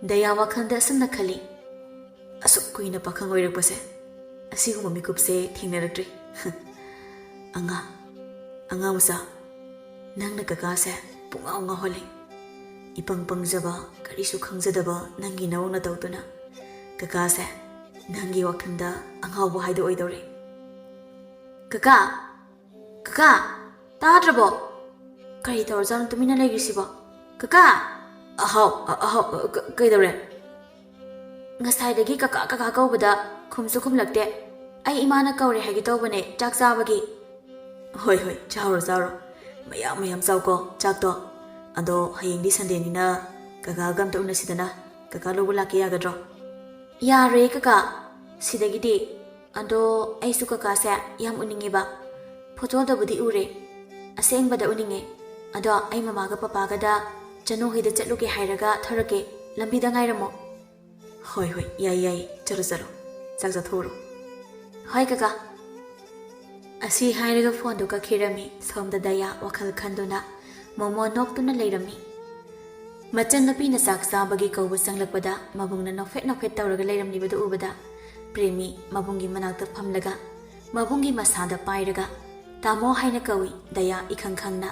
ꯗꯌꯥ ꯋꯥꯈꯜꯗ ꯑꯁꯨꯝꯅ ꯈꯜꯂꯤ, "ꯑꯁꯨꯛ ꯀꯨꯏꯅ ꯄꯥꯈꯪ ꯑꯣꯏꯔꯛꯄꯁꯦ, ꯑꯁꯤꯒꯨꯝꯕ ꯃꯤꯀꯨꯞꯁꯦ ꯊꯦꯡꯅꯔꯛꯇ꯭ꯔꯤ꯫ ꯑꯉꯥꯡ, ꯑꯉꯥꯡ ꯃꯆꯥ, ꯅꯪꯅ ꯀꯀꯥꯁꯦ ꯄꯨꯡꯉꯥꯎ ꯉꯥꯎꯍꯜꯂꯤ꯫ ꯏꯄꯪ ꯄꯪꯖꯕ, ꯀꯔꯤꯁꯨ ꯈꯪꯖꯗꯕ ꯅꯪꯒꯤ ꯅꯑꯣꯡ ꯅꯇꯧꯗꯨꯅ ꯀꯀꯥꯁꯦ ꯅꯪꯒꯤ ꯋꯥꯈꯜꯗ ꯑꯉꯥꯎꯕ ꯍꯥꯏꯗꯣ ꯑꯣꯏꯗꯧꯔꯦ꯫" "ꯀꯀꯥ! ꯀꯀꯥ! ꯇꯥꯗ꯭ꯔꯕꯣ? ꯀꯔꯤ ꯇꯧꯔꯖꯥꯠꯅꯣ ꯇꯨꯃꯤꯟꯅ ꯂꯩꯔꯤꯁꯤꯕꯣ? ꯀꯀꯥ!" "ꯑꯍꯥꯎ, ꯑ-, ꯑꯍꯥꯎ, ꯑ, ꯀ-, ꯀꯩꯗꯧꯔꯦ?" "ꯉꯁꯥꯏꯗꯒꯤ ꯀꯀꯥ, ꯀꯀꯥ ꯀꯧꯕꯗ ꯈꯨꯝꯁꯨ ꯈꯨꯝꯂꯛꯇꯦ꯫ ꯑꯩ ꯏꯃꯥꯅ ꯀꯧꯔꯦ ꯍꯥꯏꯒꯦ ꯇꯧꯕꯅꯦ, ꯆꯥꯛ ꯆꯥꯕꯒꯤ꯫" "ꯍꯣꯏ, ꯍꯣꯏ, ꯆꯥꯎꯔꯣ, ꯆꯥꯎꯔꯣ꯫ ꯃꯌꯥꯝ, ꯃꯌꯥꯝ ꯆꯥꯎꯀꯣ, ꯆꯥꯛꯇꯣ꯫ ꯑꯗꯣ ꯍꯌꯦꯡꯗꯤ ꯁꯟꯗꯦꯅꯤꯅ ꯀꯀꯥꯒ ꯑꯝꯇ ꯎꯅꯁꯤꯗꯅ꯫ ꯀꯀꯥ ꯂꯧꯕ ꯂꯥꯛꯀꯦ ꯌꯥꯒꯗ꯭ꯔꯣ?" "ꯌꯥꯔꯣꯏꯌꯦ ꯀꯀꯥ꯫ ꯁꯤꯗꯒꯤꯗꯤ꯫ ꯑꯗꯣ ꯑꯩꯁꯨ ꯀꯀꯥꯁꯦ ꯌꯥꯝ ꯎꯅꯤꯡꯉꯦꯕ꯫ ꯐꯣꯇꯣꯗꯕꯨꯗꯤ ꯎꯔꯦ꯫ ꯑꯁꯦꯡꯕꯗ ꯎꯅꯤꯡꯉꯦ꯫ ꯑꯗꯣ ꯑꯩ ꯃꯃꯥꯒ ꯄꯄꯥꯒꯗ ꯆꯅꯨ ꯍꯣꯏꯗ ꯆꯠꯂꯨꯒꯦ ꯍꯥꯏꯔꯒ ꯊꯧꯔꯛꯀꯦ꯫ ꯂꯝꯕꯤꯗ ꯉꯥꯏꯔꯝꯃꯣ꯫" "ꯍꯣꯏ, ꯍꯣꯏ, ꯌꯥꯏ, ꯌꯥꯏ, ꯆꯠꯂꯣ, ꯆꯠꯂꯣ꯫ ꯆꯥꯛ ꯆꯥꯊꯣꯛꯎꯔꯣ꯫" "ꯍꯣꯏ ꯀꯀꯥ꯫" ꯑꯁꯤ ꯍꯥꯏꯔꯒ ꯐꯣꯟꯗꯨ ꯀꯛꯈꯤꯔꯝꯃꯤ꯫ ꯁꯣꯝꯗ ꯗꯌꯥ ꯋꯥꯈꯜ ꯈꯟꯗꯨꯅ ꯃꯣꯃꯣ ꯅꯣꯛꯇꯨꯅ ꯂꯩꯔꯝꯃꯤ꯫ ꯃꯆꯟꯅꯨꯄꯤꯅ ꯆꯥꯛ ꯆꯥꯕꯒꯤ ꯀꯧꯕ ꯆꯪꯂꯛꯄꯗ ꯃꯕꯨꯡꯅ ꯅꯣꯛꯐꯦꯠ ꯅꯣꯛꯐꯦꯠ ꯇꯧꯔꯒ ꯂꯩꯔꯝꯂꯤꯕꯗꯨ ꯎꯕꯗ ꯄ꯭ꯔꯦꯃꯤ ꯃꯕꯨꯡꯒꯤ ꯃꯅꯥꯛꯇ ꯐꯝꯂꯒ ꯃꯕꯨꯡꯒꯤ ꯃꯁꯥꯗ ꯄꯥꯏꯔꯒ "ꯇꯥꯃꯣ" ꯍꯥꯏꯅ ꯀꯧꯏ꯫ ꯗꯌꯥ ꯏꯈꯪ ꯈꯪꯅ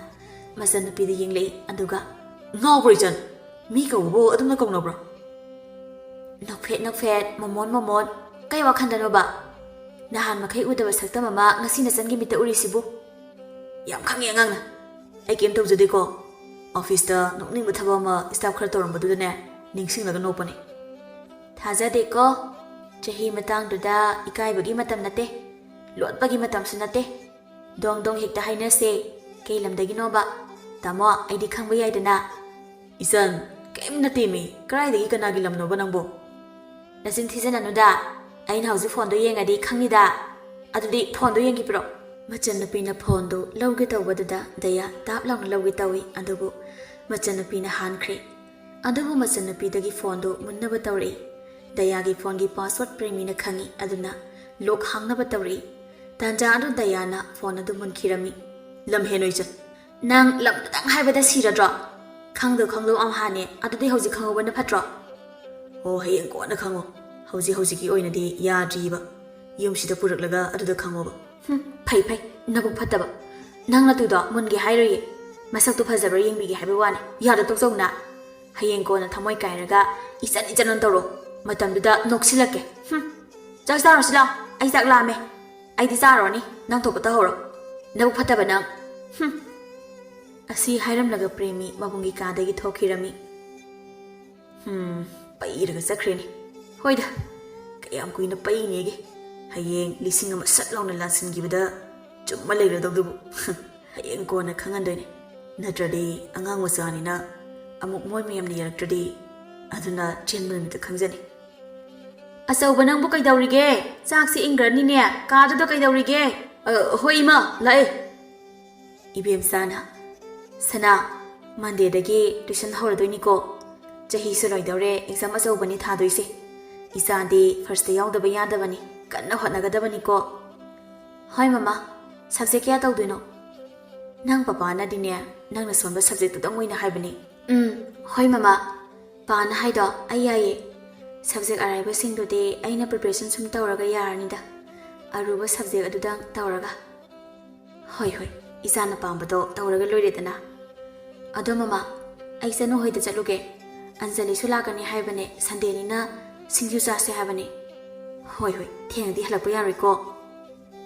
ꯃꯆꯟꯅꯨꯄꯤꯗ ꯌꯦꯡꯂꯛꯏ, ꯑꯗꯨꯒ "ꯉꯥꯎꯕ꯭ꯔꯣ ꯏꯆꯟ? ꯃꯤ ꯀꯧꯕꯕꯨ ꯑꯗꯨꯝꯅ ꯀꯧꯅꯕ꯭ꯔꯣ?" "ꯅꯣꯛꯐꯦꯠ ꯅꯣꯛꯐꯦꯠ, ꯃꯣꯃꯣꯟ ꯃꯣꯃꯣꯟ, ꯀꯩ ꯋꯥꯈꯟꯗꯅꯣꯕ? ꯅꯍꯥꯟ ꯃꯈꯩ ꯎꯗꯕ ꯁꯛꯇꯝ ꯑꯃ ꯉꯁꯤ ꯅꯆꯟꯒꯤ ꯃꯤꯠꯇ ꯎꯔꯤꯁꯤꯕꯨ?" "ꯌꯥꯝ ꯈꯪꯉꯤ ꯑꯉꯥꯡꯅ꯫ ꯑꯩ ꯀꯩꯝ ꯇꯧꯖꯗꯦꯀꯣ꯫ ꯑꯣꯐꯤꯁꯇ ꯅꯣꯛꯅꯤꯡꯕ ꯊꯕꯛ ꯑꯃ ꯁ꯭ꯇꯥꯐ ꯈꯔ ꯇꯧꯔꯝꯕꯗꯨꯗꯅꯦ, ꯅꯤꯡꯁꯤꯡꯂꯒ ꯅꯣꯛꯄꯅꯤ꯫" "ꯊꯥꯖꯗꯦꯀꯣ꯫ ꯆꯍꯤ ꯃꯇꯥꯡꯗꯨꯗ ꯏꯀꯥꯏꯕꯒꯤ ꯃꯇꯝ ꯅꯠꯇꯦ, ꯂꯣꯠꯄꯒꯤ ꯃꯇꯝꯁꯨ ꯅꯠꯇꯦ꯫ ꯗꯣꯡ ꯗꯣꯡ ꯍꯦꯛꯇ ꯍꯥꯏꯅꯁꯦ꯫ ꯀꯩ ꯂꯝꯗꯒꯤꯅꯣꯕ? ꯇꯥꯃꯣ, ꯑꯩꯗꯤ ꯈꯪꯕ ꯌꯥꯏꯗꯅ?" "ꯏꯆꯟ, ꯀꯩꯝ ꯅꯠꯇꯦꯃꯤ꯫ ꯀꯗꯥꯏꯗꯒꯤ ꯀꯅꯥꯒꯤ ꯂꯝꯅꯣꯕ ꯅꯪꯕꯣ?" "ꯅꯆꯤꯟ ꯊꯤꯖꯤꯟꯅꯅꯨꯗ꯫ ꯑꯩꯅ ꯍꯧꯖꯤꯛ ꯐꯣꯟꯗꯣ ꯌꯦꯡꯉꯗꯤ ꯈꯪꯅꯤꯗ꯫ ꯑꯗꯨꯗꯤ ꯐꯣꯟꯗꯣ ꯌꯦꯡꯈꯤꯕꯤꯔꯣ꯫" ꯃꯆꯟꯅꯨꯄꯤꯅ ꯐꯣꯟꯗꯨ ꯂꯧꯒꯦ ꯇꯧꯕꯗꯨꯗ ꯗꯌꯥ ꯇꯥꯞ ꯂꯥꯎꯅ ꯂꯧꯒꯦ ꯇꯧꯏ, ꯑꯗꯨꯕꯨ ꯃꯆꯟꯅꯨꯄꯤꯅ ꯍꯥꯟꯈ꯭ꯔꯦ꯫ ꯑꯗꯨꯕꯨ ꯃꯆꯟꯅꯨꯄꯤꯗꯒꯤ ꯐꯣꯟꯗꯨ ꯃꯨꯟꯅꯕ ꯇꯧꯔꯛꯏ꯫ ꯗꯌꯥꯒꯤ ꯐꯣꯟꯒꯤ ꯄꯥꯁꯋꯥꯔꯗ ꯄ꯭ꯔꯦꯃꯤꯅ ꯈꯪꯏ, ꯑꯗꯨꯅ ꯂꯣꯛ ꯍꯥꯡꯅꯕ ꯇꯧꯔꯛꯏ꯫ ꯇꯥꯟꯖꯥ ꯑꯗꯨ ꯗꯌꯥꯅ ꯐꯣꯟ ꯑꯗꯨ ꯃꯨꯟꯈꯤꯔꯝꯃꯤ꯫ "ꯂꯝꯍꯦꯟ ꯑꯣꯏꯖ, ꯅꯪ ꯂꯝꯗꯨꯗꯪ ꯍꯥꯏꯕꯗ ꯁꯤꯔꯗ꯭ꯔꯣ? ꯈꯪꯗꯧ ꯈꯪꯗꯧ ꯑꯝꯍꯥꯅꯦ, ꯑꯗꯨꯗꯤ ꯍꯧꯖꯤꯛ ꯈꯪꯍꯧꯕꯅ ꯐꯠꯇ꯭ꯔꯣ?" "ꯑꯣ, ꯍꯌꯦꯡ ꯀꯣꯟꯅ ꯈꯪꯉꯣ, ꯍꯧꯖꯤꯛ ꯍꯧꯖꯤꯛꯀꯤ ꯑꯣꯏꯅꯗꯤ ꯌꯥꯗ꯭ꯔꯤꯕ, ꯌꯨꯝꯁꯤꯗ ꯄꯨꯔꯛꯂꯒ ꯑꯗꯨꯗ ꯈꯪꯉꯣꯕ꯫" "ꯍꯨꯝ, ꯐꯩ ꯐꯩ, ꯅꯕꯨꯛ ꯐꯠꯇꯕ꯫ ꯅꯪ ꯅꯇꯨꯗꯣ ꯃꯨꯟꯒꯦ ꯍꯥꯏꯔꯣꯏꯌꯦ, ꯃꯁꯛꯇꯨ ꯐꯖꯕ꯭ꯔꯥ ꯌꯦꯡꯕꯤꯒꯦ ꯍꯥꯏꯕ ꯋꯥꯅꯤ, ꯌꯥꯗ ꯇꯣꯛꯆꯧꯅ꯫ ꯍꯌꯦꯡ ꯀꯣꯟꯅ ꯊꯃꯣꯏ ꯀꯥꯏꯔꯒ ꯏꯆꯟ ꯏꯆꯟ ꯑꯣꯟ ꯇꯧꯔꯣ, ꯃꯇꯝꯗꯨꯗ ꯅꯣꯛꯁꯤꯜꯂꯛꯀꯦ꯫ ꯍꯨꯝ, ꯆꯥꯛ ꯆꯥꯔꯨꯁꯤ ꯂꯥꯎ, ꯑꯩ ꯆꯥꯛ ꯂꯥꯝꯃꯦ꯫ ꯑꯩꯗꯤ ꯆꯥꯔꯨꯔꯅꯤ, ꯅꯪ ꯊꯣꯛꯄ ꯇꯧꯍꯧꯔꯣ, ꯅꯕꯨꯛ ꯐꯠꯇꯕ ꯅꯪ꯫ ꯍꯨꯝ꯫" ꯑꯁꯤ ꯍꯥꯏꯔꯝꯂꯒ ꯄ꯭ꯔꯦꯃꯤ ꯃꯕꯨꯡꯒꯤ ꯀꯥꯗꯒꯤ ꯊꯣꯛꯈꯤꯔꯝꯃꯤ꯫ "ꯍꯨꯝ, ꯄꯩꯔꯒ ꯆꯠꯈ꯭ꯔꯦꯅꯦ꯫ ꯍꯣꯏꯗ, ꯀꯌꯥꯝ ꯀꯨꯏꯅ ꯄꯩꯅꯦꯒꯦ? ꯍꯌꯦꯡ ꯂꯤꯁꯤꯡ ꯑꯃ ꯁꯠ ꯂꯥꯎꯅ ꯂꯥꯟꯁꯤꯟꯈꯤꯕꯗ ꯆꯨꯝꯃ ꯂꯩꯔꯗꯧꯗꯨꯕꯨ꯫ ꯍꯌꯦꯡ ꯀꯣꯟꯅ ꯈꯪꯍꯟꯗꯣꯏꯅꯦ꯫ ꯅꯠꯇ꯭ꯔꯗꯤ ꯑꯉꯥꯡ ꯃꯆꯥꯅꯤꯅ ꯑꯃꯨꯛ ꯃꯣꯏ ꯃꯌꯥꯝꯅ ꯌꯥꯔꯛꯇ꯭ꯔꯗꯤ, ꯑꯗꯨꯅ ꯆꯦꯟꯕ ꯅꯨꯃꯤꯠꯇ ꯈꯪꯖꯅꯤ꯫" "ꯑꯆꯧꯕ ꯅꯪꯕꯨ ꯀꯩꯗꯧꯔꯤꯒꯦ? ꯆꯥꯛꯁꯤ ꯏꯪꯈ꯭ꯔꯅꯤꯅꯦ, ꯀꯥꯗꯨꯗ ꯀꯩꯗꯧꯔꯤꯒꯦ?" "ꯑ, ꯍꯣꯏ ꯏꯃꯥ, ꯂꯥꯛꯑꯦ꯫" ꯏꯕꯦꯝꯆꯥꯅ, "ꯁꯅꯥ, ꯃꯟꯗꯦꯗꯒꯤ ꯇꯨꯏꯁꯟ ꯍꯧꯔꯗꯣꯏꯅꯤꯀꯣ꯫ ꯆꯍꯤꯁꯨ ꯂꯣꯏꯗꯧꯔꯦ, ꯑꯦꯛꯖꯥꯝ ꯑꯆꯧꯕꯅꯤ ꯊꯥꯗꯣꯏꯁꯦ꯫ ꯏꯆꯥꯗꯤ ꯐꯥꯔꯁꯇ ꯌꯥꯎꯗꯕ ꯌꯥꯗꯕꯅꯤ, ꯀꯟꯅ ꯍꯣꯠꯅꯒꯗꯕꯅꯤꯀꯣ꯫" "ꯍꯣꯏ ꯃꯃꯥ, ꯁꯕꯖꯦꯛ ꯀꯌꯥ ꯇꯧꯗꯣꯏꯅꯣ?" "ꯅꯪ ꯄꯄꯥꯅꯗꯤꯅꯦ, ꯅꯪꯅ ꯁꯣꯟꯕ ꯁꯕꯖꯦꯛꯇꯨꯗꯪ ꯑꯣꯏꯅ ꯍꯥꯏꯕꯅꯤ꯫" "ꯎꯝ, ꯍꯣꯏ ꯃꯃꯥ, ꯄꯥꯅ ꯍꯥꯏꯗꯣ ꯑꯩ ꯌꯥꯏꯌꯦ꯫ ꯁꯕꯖꯦꯛ ꯑꯔꯥꯏꯕꯁꯤꯡꯗꯨꯗꯤ ꯑꯩꯅ ꯄ꯭ꯔꯤꯄꯦꯔꯦꯁꯟ ꯁꯨꯝ ꯇꯧꯔꯒ ꯌꯥꯔꯅꯤꯗ, ꯑꯔꯨꯕ ꯁꯕꯖꯦꯛ ꯑꯗꯨꯗꯪ ꯇꯧꯔꯒ꯫" "ꯍꯣꯏ ꯍꯣꯏ, ꯏꯆꯥꯅ ꯄꯥꯝꯕꯗꯣ ꯇꯧꯔꯒ ꯂꯣꯏꯔꯦꯗꯅ꯫ ꯑꯗꯣ ꯃꯃꯥ, ꯑꯩ ꯆꯅꯨ ꯍꯣꯏꯗ ꯆꯠꯂꯨꯒꯦ꯫ ꯑꯟꯖꯂꯤꯁꯨ ꯂꯥꯛꯀꯅꯤ ꯍꯥꯏꯕꯅꯦ, ꯁꯟꯗꯦꯅꯤꯅ ꯁꯤꯡꯖꯨ ꯆꯥꯁꯦ ꯍꯥꯏꯕꯅꯦ꯫" "ꯍꯣꯏ ꯍꯣꯏ, ꯊꯦꯡꯅꯗꯤ ꯍꯜꯂꯛꯄ ꯌꯥꯔꯣꯏꯀꯣ꯫"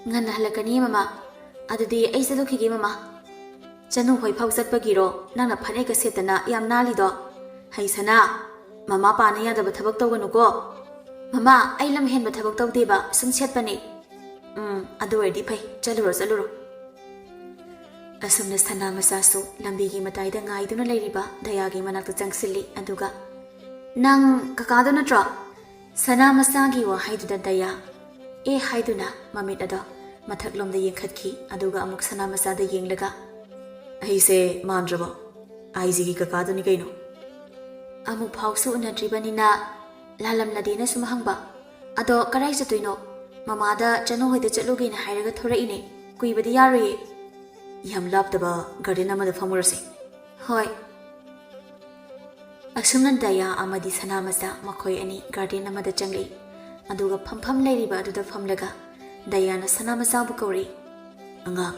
"ꯉꯟꯅ ꯍꯜꯂꯛꯀꯅꯤꯌꯦ ꯃꯃꯥ꯫ ꯑꯗꯨꯗꯤ ꯑꯩ ꯆꯠꯂꯨꯈꯤꯒꯦ ꯃꯃꯥ꯫" "ꯆꯅꯨ ꯍꯣꯏ ꯐꯥꯎ ꯆꯠꯄꯒꯤꯔꯣ ꯅꯪꯅ ꯐꯅꯦꯛꯀ ꯁꯦꯠꯇꯅ ꯌꯥꯝ ꯅꯥꯜꯂꯤꯗꯣ? ꯍꯩ ꯁꯅꯥ, ꯃꯃꯥ ꯄꯥꯅ ꯌꯥꯗꯕ ꯊꯕꯛ ꯇꯧꯒꯅꯨꯀꯣ꯫" "ꯃꯃꯥ, ꯑꯩ ꯂꯝ ꯍꯦꯟꯕ ꯊꯕꯛ ꯇꯧꯗꯦꯕ, ꯁꯨꯝ ꯁꯦꯠꯄꯅꯦ꯫" "ꯎꯝ, ꯑꯗꯨ ꯑꯣꯏꯔꯗꯤ ꯐꯩ, ꯆꯠꯂꯨꯔꯣ, ꯆꯠꯂꯨꯔꯣ꯫" ꯑꯁꯨꯝꯅ ꯁꯅꯥ ꯃꯆꯥꯁꯨ ꯂꯝꯕꯤꯒꯤ ꯃꯇꯥꯏꯗ ꯉꯥꯏꯗꯨꯅ ꯂꯩꯔꯤꯕ ꯗꯌꯥꯒꯤ ꯃꯅꯥꯛꯇ ꯆꯪꯁꯤꯜꯂꯤ, ꯑꯗꯨꯒ, "ꯅꯪ ꯀꯀꯥꯗꯣ ꯅꯠꯇ꯭ꯔꯣ?" ꯁꯅꯥ ꯃꯆꯥꯒꯤ ꯋꯥꯍꯩꯗꯨꯗ ꯗꯌꯥ "ꯑꯦ" ꯍꯥꯏꯗꯨꯅ ꯃꯃꯤꯠ ꯑꯗꯣ ꯃꯊꯛꯂꯣꯝꯗ ꯌꯦꯡꯈꯠꯈꯤ, ꯑꯗꯨꯒ ꯑꯃꯨꯛ ꯁꯅꯥꯃꯆꯥꯗ ꯌꯦꯡꯂꯒ, "ꯑꯩꯁꯦ ꯃꯥꯟꯗ꯭ꯔꯕꯣ? ꯑꯥꯏ ꯖꯤꯒꯤ ꯀꯀꯥꯗꯨꯅꯤ ꯀꯩꯅꯣ?" "ꯑꯃꯨꯛ ꯐꯥꯎꯁꯨ ꯎꯅꯗ꯭ꯔꯤꯕꯅꯤꯅ ꯂꯥꯜꯂꯝꯂꯗꯤꯅ ꯁꯨꯝ ꯍꯪꯕ꯫ ꯑꯗꯣ ꯀꯔꯥꯏ ꯆꯠꯇꯣꯏꯅꯣ? ꯃꯃꯥꯗ ꯆꯅꯨ ꯍꯣꯏꯗ ꯆꯠꯂꯨꯒꯦꯅ ꯍꯥꯏꯔꯒ ꯊꯣꯔꯛꯏꯅꯦ꯫ ꯀꯨꯏꯕꯗꯤ ꯌꯥꯔꯣꯏꯌꯦ꯫ ꯌꯥꯝ ꯂꯥꯞꯇꯕ ꯒꯥꯔꯗꯦꯟ ꯑꯃꯗ ꯐꯝꯃꯨꯔꯁꯦ꯫" "ꯍꯣꯏ꯫" ꯑꯁꯨꯝꯅ ꯗꯌꯥ ꯑꯃꯗꯤ ꯁꯅꯥꯃꯆꯥ ꯃꯈꯣꯏ ꯑꯅꯤ ꯒꯥꯔꯗꯦꯟ ꯑꯃꯗ ꯆꯪꯂꯛꯏ꯫ ꯑꯗꯨꯒ ꯐꯝꯐꯝ ꯂꯩꯔꯤꯕ ꯑꯗꯨꯗ ꯐꯝꯂꯒ ꯗꯌꯥꯅ ꯁꯅꯥꯃꯆꯥꯕꯨ ꯀꯧꯔꯛꯏ, "ꯑꯉꯥꯡ꯫"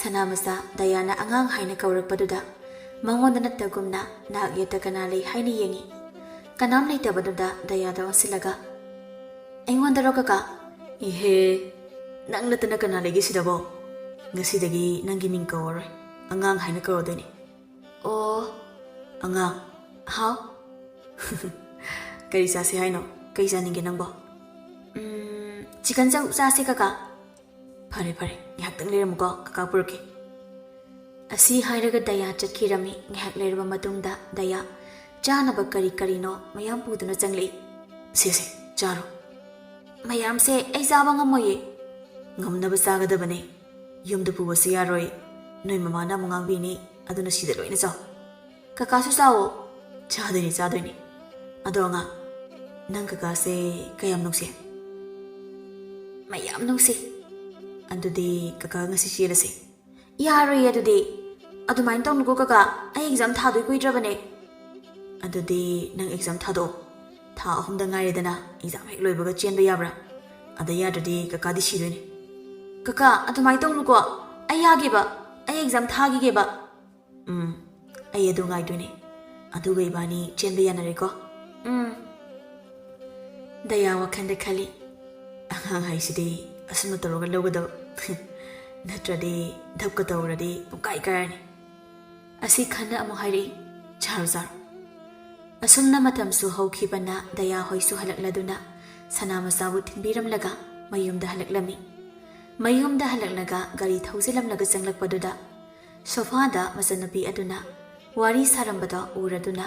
ꯁꯅꯥꯃꯆꯥ ꯗꯌꯥꯅ ꯑꯉꯥꯡ ꯍꯥꯏꯅ ꯀꯧꯔꯛꯄꯗꯨꯗ ꯃꯉꯣꯟꯗ ꯅꯠꯇꯒꯨꯝꯅ ꯅꯥꯛ ꯌꯦꯠꯇ ꯀꯅꯥ ꯂꯩ ꯍꯥꯏꯅ ꯌꯦꯡꯏ꯫ ꯀꯅꯥꯝ ꯂꯩꯇꯕꯗꯨꯗ ꯗꯌꯥꯗ ꯑꯣꯟꯁꯤꯜꯂꯒ, "ꯑꯩꯉꯣꯟꯗꯔꯣ ꯀꯀꯥ?" "ꯏꯍꯦ, ꯅꯪ ꯅꯠꯇꯅ ꯀꯅꯥ ꯂꯩꯒꯦ ꯁꯤꯗꯕꯣ? ꯉꯁꯤꯗꯒꯤ ꯅꯪꯒꯤ ꯃꯤꯡ ꯀꯧꯔꯔꯣꯏ, ꯑꯉꯥꯡ ꯍꯥꯏꯅ ꯀꯧꯔꯗꯣꯏꯅꯦ꯫" "ꯑꯣ, ꯑꯉꯥꯡ꯫" "ꯍꯥꯎ?" "ꯀꯔꯤ ꯆꯥꯁꯦ ꯍꯥꯏꯅꯣ? ꯀꯔꯤ ꯆꯥꯅꯤꯡꯒꯦ ꯅꯪꯕꯣ?" "ꯎꯝ, ꯆꯤꯀꯟ ꯆꯧ ꯆꯥꯁꯦ ꯀꯀꯥ꯫" "ꯐꯔꯦ ꯐꯔꯦ, ꯉꯥꯏꯍꯥꯛꯇꯪ ꯂꯩꯔꯝꯃꯨꯀꯣ, ꯀꯀꯥ ꯄꯨꯔꯛꯀꯦ꯫" ꯑꯁꯤ ꯍꯥꯏꯔꯒ ꯗꯌꯥ ꯆꯠꯈꯤꯔꯝꯃꯤ꯫ ꯉꯥꯏꯍꯥꯛ ꯂꯩꯔꯕ ꯃꯇꯨꯡꯗ ꯗꯌꯥ ꯆꯥꯅꯕ ꯀꯔꯤ ꯀꯔꯤꯅꯣ ꯃꯌꯥꯝ ꯄꯨꯗꯨꯅ ꯆꯪꯂꯛꯏ꯫ "ꯁꯦ ꯁꯦ, ꯆꯥꯔꯣ꯫" "ꯃꯌꯥꯝꯁꯦ ꯑꯩ ꯆꯥꯕ ꯉꯝꯃꯣꯏꯌꯦ꯫" "ꯉꯝꯅꯕ ꯆꯥꯒꯗꯕꯅꯦ꯫ ꯌꯨꯝꯗ ꯄꯨꯕꯁꯨ ꯌꯥꯔꯣꯏ꯫ ꯅꯣꯏ ꯃꯃꯥꯅ ꯑꯃꯨꯛ ꯉꯥꯡꯕꯤꯅꯤ, ꯑꯗꯨꯅ ꯁꯤꯗ ꯂꯣꯏꯅ ꯆꯥꯎ꯫" "ꯀꯀꯥꯁꯨ ꯆꯥꯎꯋꯣ꯫" "ꯆꯥꯗꯣꯏꯅꯦ, ꯆꯥꯗꯣꯏꯅꯦ꯫ ꯑꯗꯣ ꯑꯉꯥꯡ, ꯅꯪ ꯀꯀꯥꯁꯦ ꯀꯌꯥꯝ ꯅꯨꯡꯁꯤ?" "ꯃꯌꯥꯝ ꯅꯨꯡꯁꯤ꯫" "ꯑꯗꯨꯗꯤ ꯀꯀꯥ ꯉꯁꯤ ꯆꯦꯜꯂꯁꯦ꯫" "ꯌꯥꯔꯣꯏꯌꯦ ꯑꯗꯨꯗꯤ꯫ ꯑꯗꯨꯃꯥꯏꯅ ꯇꯧꯅꯨꯀꯣ ꯀꯀꯥ, ꯑꯩ ꯑꯦꯛꯖꯥꯝ ꯊꯥꯗꯣꯏ ꯀꯨꯏꯗ꯭ꯔꯕꯅꯦ꯫" "ꯑꯗꯨꯗꯤ ꯅꯪ ꯑꯦꯛꯖꯥꯝ ꯊꯥꯗꯣꯛꯑꯣ꯫ ꯊꯥ ꯑꯍꯨꯝꯗ ꯉꯥꯏꯔꯦꯗꯅ, ꯑꯦꯛꯖꯥꯝ ꯍꯦꯛ ꯂꯣꯏꯕꯒ ꯆꯦꯟꯕ ꯌꯥꯕ꯭ꯔꯥ? ꯑꯗ ꯌꯥꯗ꯭ꯔꯗꯤ ꯀꯀꯥꯗꯤ ꯁꯤꯗꯣꯏꯅꯦ꯫" "ꯀꯀꯥ, ꯑꯗꯨꯃꯥꯏꯅ ꯇꯧꯅꯨꯀꯣ꯫ ꯑꯩ ꯌꯥꯒꯦꯕ꯫ ꯑꯩ ꯑꯦꯛꯖꯥꯝ ꯊꯥꯈꯤꯒꯦꯕ꯫" "ꯎꯝ, ꯑꯩ ꯑꯗꯨ ꯉꯥꯏꯗꯣꯏꯅꯦ꯫ ꯑꯗꯨꯒ ꯏꯕꯥꯅꯤ ꯆꯦꯟꯕ ꯌꯥꯅꯔꯦꯀꯣ?" "ꯎꯝ꯫" ꯗꯌꯥ ꯋꯥꯈꯜꯗ ꯈꯜꯂꯤ, "ꯑꯉꯥꯡ ꯍꯥꯏꯁꯤꯗꯤ ꯑꯁꯨꯝꯅ ꯇꯧꯔꯒ ꯂꯧꯒꯗꯕ꯫ ꯅꯠꯇ꯭ꯔꯗꯤ ꯙꯞꯀ ꯇꯧꯔꯗꯤ ꯄꯨꯡꯀꯥꯏ ꯀꯥꯏꯔꯅꯤ꯫" ꯑꯁꯤ ꯈꯟꯅ ꯑꯃꯨꯛ ꯍꯥꯏꯔꯛꯏ, "ꯆꯥꯔꯣ, ꯆꯥꯔꯣ꯫" ꯑꯁꯨꯝꯅ ꯃꯇꯝꯁꯨ ꯍꯧꯈꯤꯕꯅ ꯗꯌꯥ ꯍꯣꯏꯁꯨ ꯍꯜꯂꯛꯂꯗꯨꯅ ꯁꯅꯥ ꯃꯆꯥꯕꯨ ꯊꯤꯟꯕꯤꯔꯝꯂꯒ ꯃꯌꯨꯝꯗ ꯍꯜꯂꯛꯂꯝꯃꯤ꯫ ꯃꯌꯨꯝꯗ ꯍꯜꯂꯛꯂꯒ ꯒꯥꯔꯤ ꯊꯧꯖꯤꯜꯂꯝꯂꯒ ꯆꯪꯂꯛꯄꯗꯨꯗ ꯁꯣꯐꯥꯗ ꯃꯆꯟꯅꯨꯄꯤ ꯑꯗꯨꯅ ꯋꯥꯔꯤ ꯁꯥꯔꯝꯕꯗꯣ ꯎꯔꯗꯨꯅ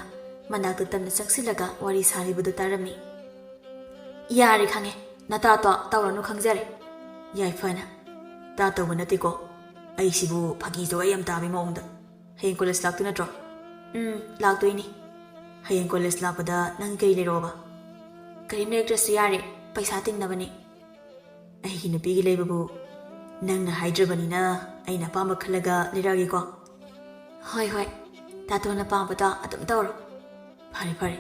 ꯃꯅꯥꯛꯇ ꯇꯞꯅ ꯆꯪꯁꯤꯜꯂꯒ ꯋꯥꯔꯤ ꯁꯥꯔꯤꯕꯗꯨ ꯇꯥꯔꯝꯃꯤ꯫ "ꯌꯥꯔꯦ, ꯈꯪꯉꯦ꯫ ꯅꯇꯥꯇꯣ ꯇꯧꯔꯅꯨ, ꯈꯪꯖꯔꯦ꯫" ꯌꯥꯏꯐꯅ, "ꯇꯥ ꯇꯧꯕ ꯅꯠꯇꯦꯀꯣ, ꯑꯩꯁꯤꯕꯨ ꯐꯥꯒꯤ ꯖꯣꯒꯥꯏ ꯌꯥꯝ ꯇꯥꯕꯩ ꯃꯑꯣꯡꯗ꯫ ꯍꯌꯦꯡ ꯀꯣꯂꯦꯖ ꯂꯥꯛꯇꯣꯏ ꯅꯠꯇ꯭ꯔꯣ?" "ꯎꯝ, ꯂꯥꯛꯇꯣꯏꯅꯤ꯫ ꯍꯌꯦꯡ ꯀꯣꯂꯦꯖ ꯂꯥꯛꯄꯗ ꯅꯪ ꯀꯔꯤ ꯂꯩꯔꯛꯑꯣꯕ?" "ꯀꯔꯤꯝ ꯂꯩꯔꯛꯇ꯭ꯔꯁꯨ ꯌꯥꯔꯦ, ꯄꯩꯁꯥ ꯇꯤꯡꯅꯕꯅꯦ꯫ ꯑꯩꯒꯤ ꯅꯨꯄꯤꯒꯤ ꯂꯩꯕꯕꯨ ꯅꯪꯅ ꯍꯥꯏꯗ꯭ꯔꯕꯅꯤꯅ ꯑꯩꯅ ꯑꯄꯥꯝꯕ ꯈꯜꯂꯒ ꯂꯩꯔꯛꯑꯒꯦꯀꯣ꯫" "ꯍꯣꯏ, ꯍꯣꯏ, ꯇꯥꯇꯣꯟꯅ ꯄꯥꯝꯕꯗꯣ ꯑꯗꯨꯝ ꯇꯧꯔꯣ꯫" "ꯐꯔꯦ, ꯐꯔꯦ꯫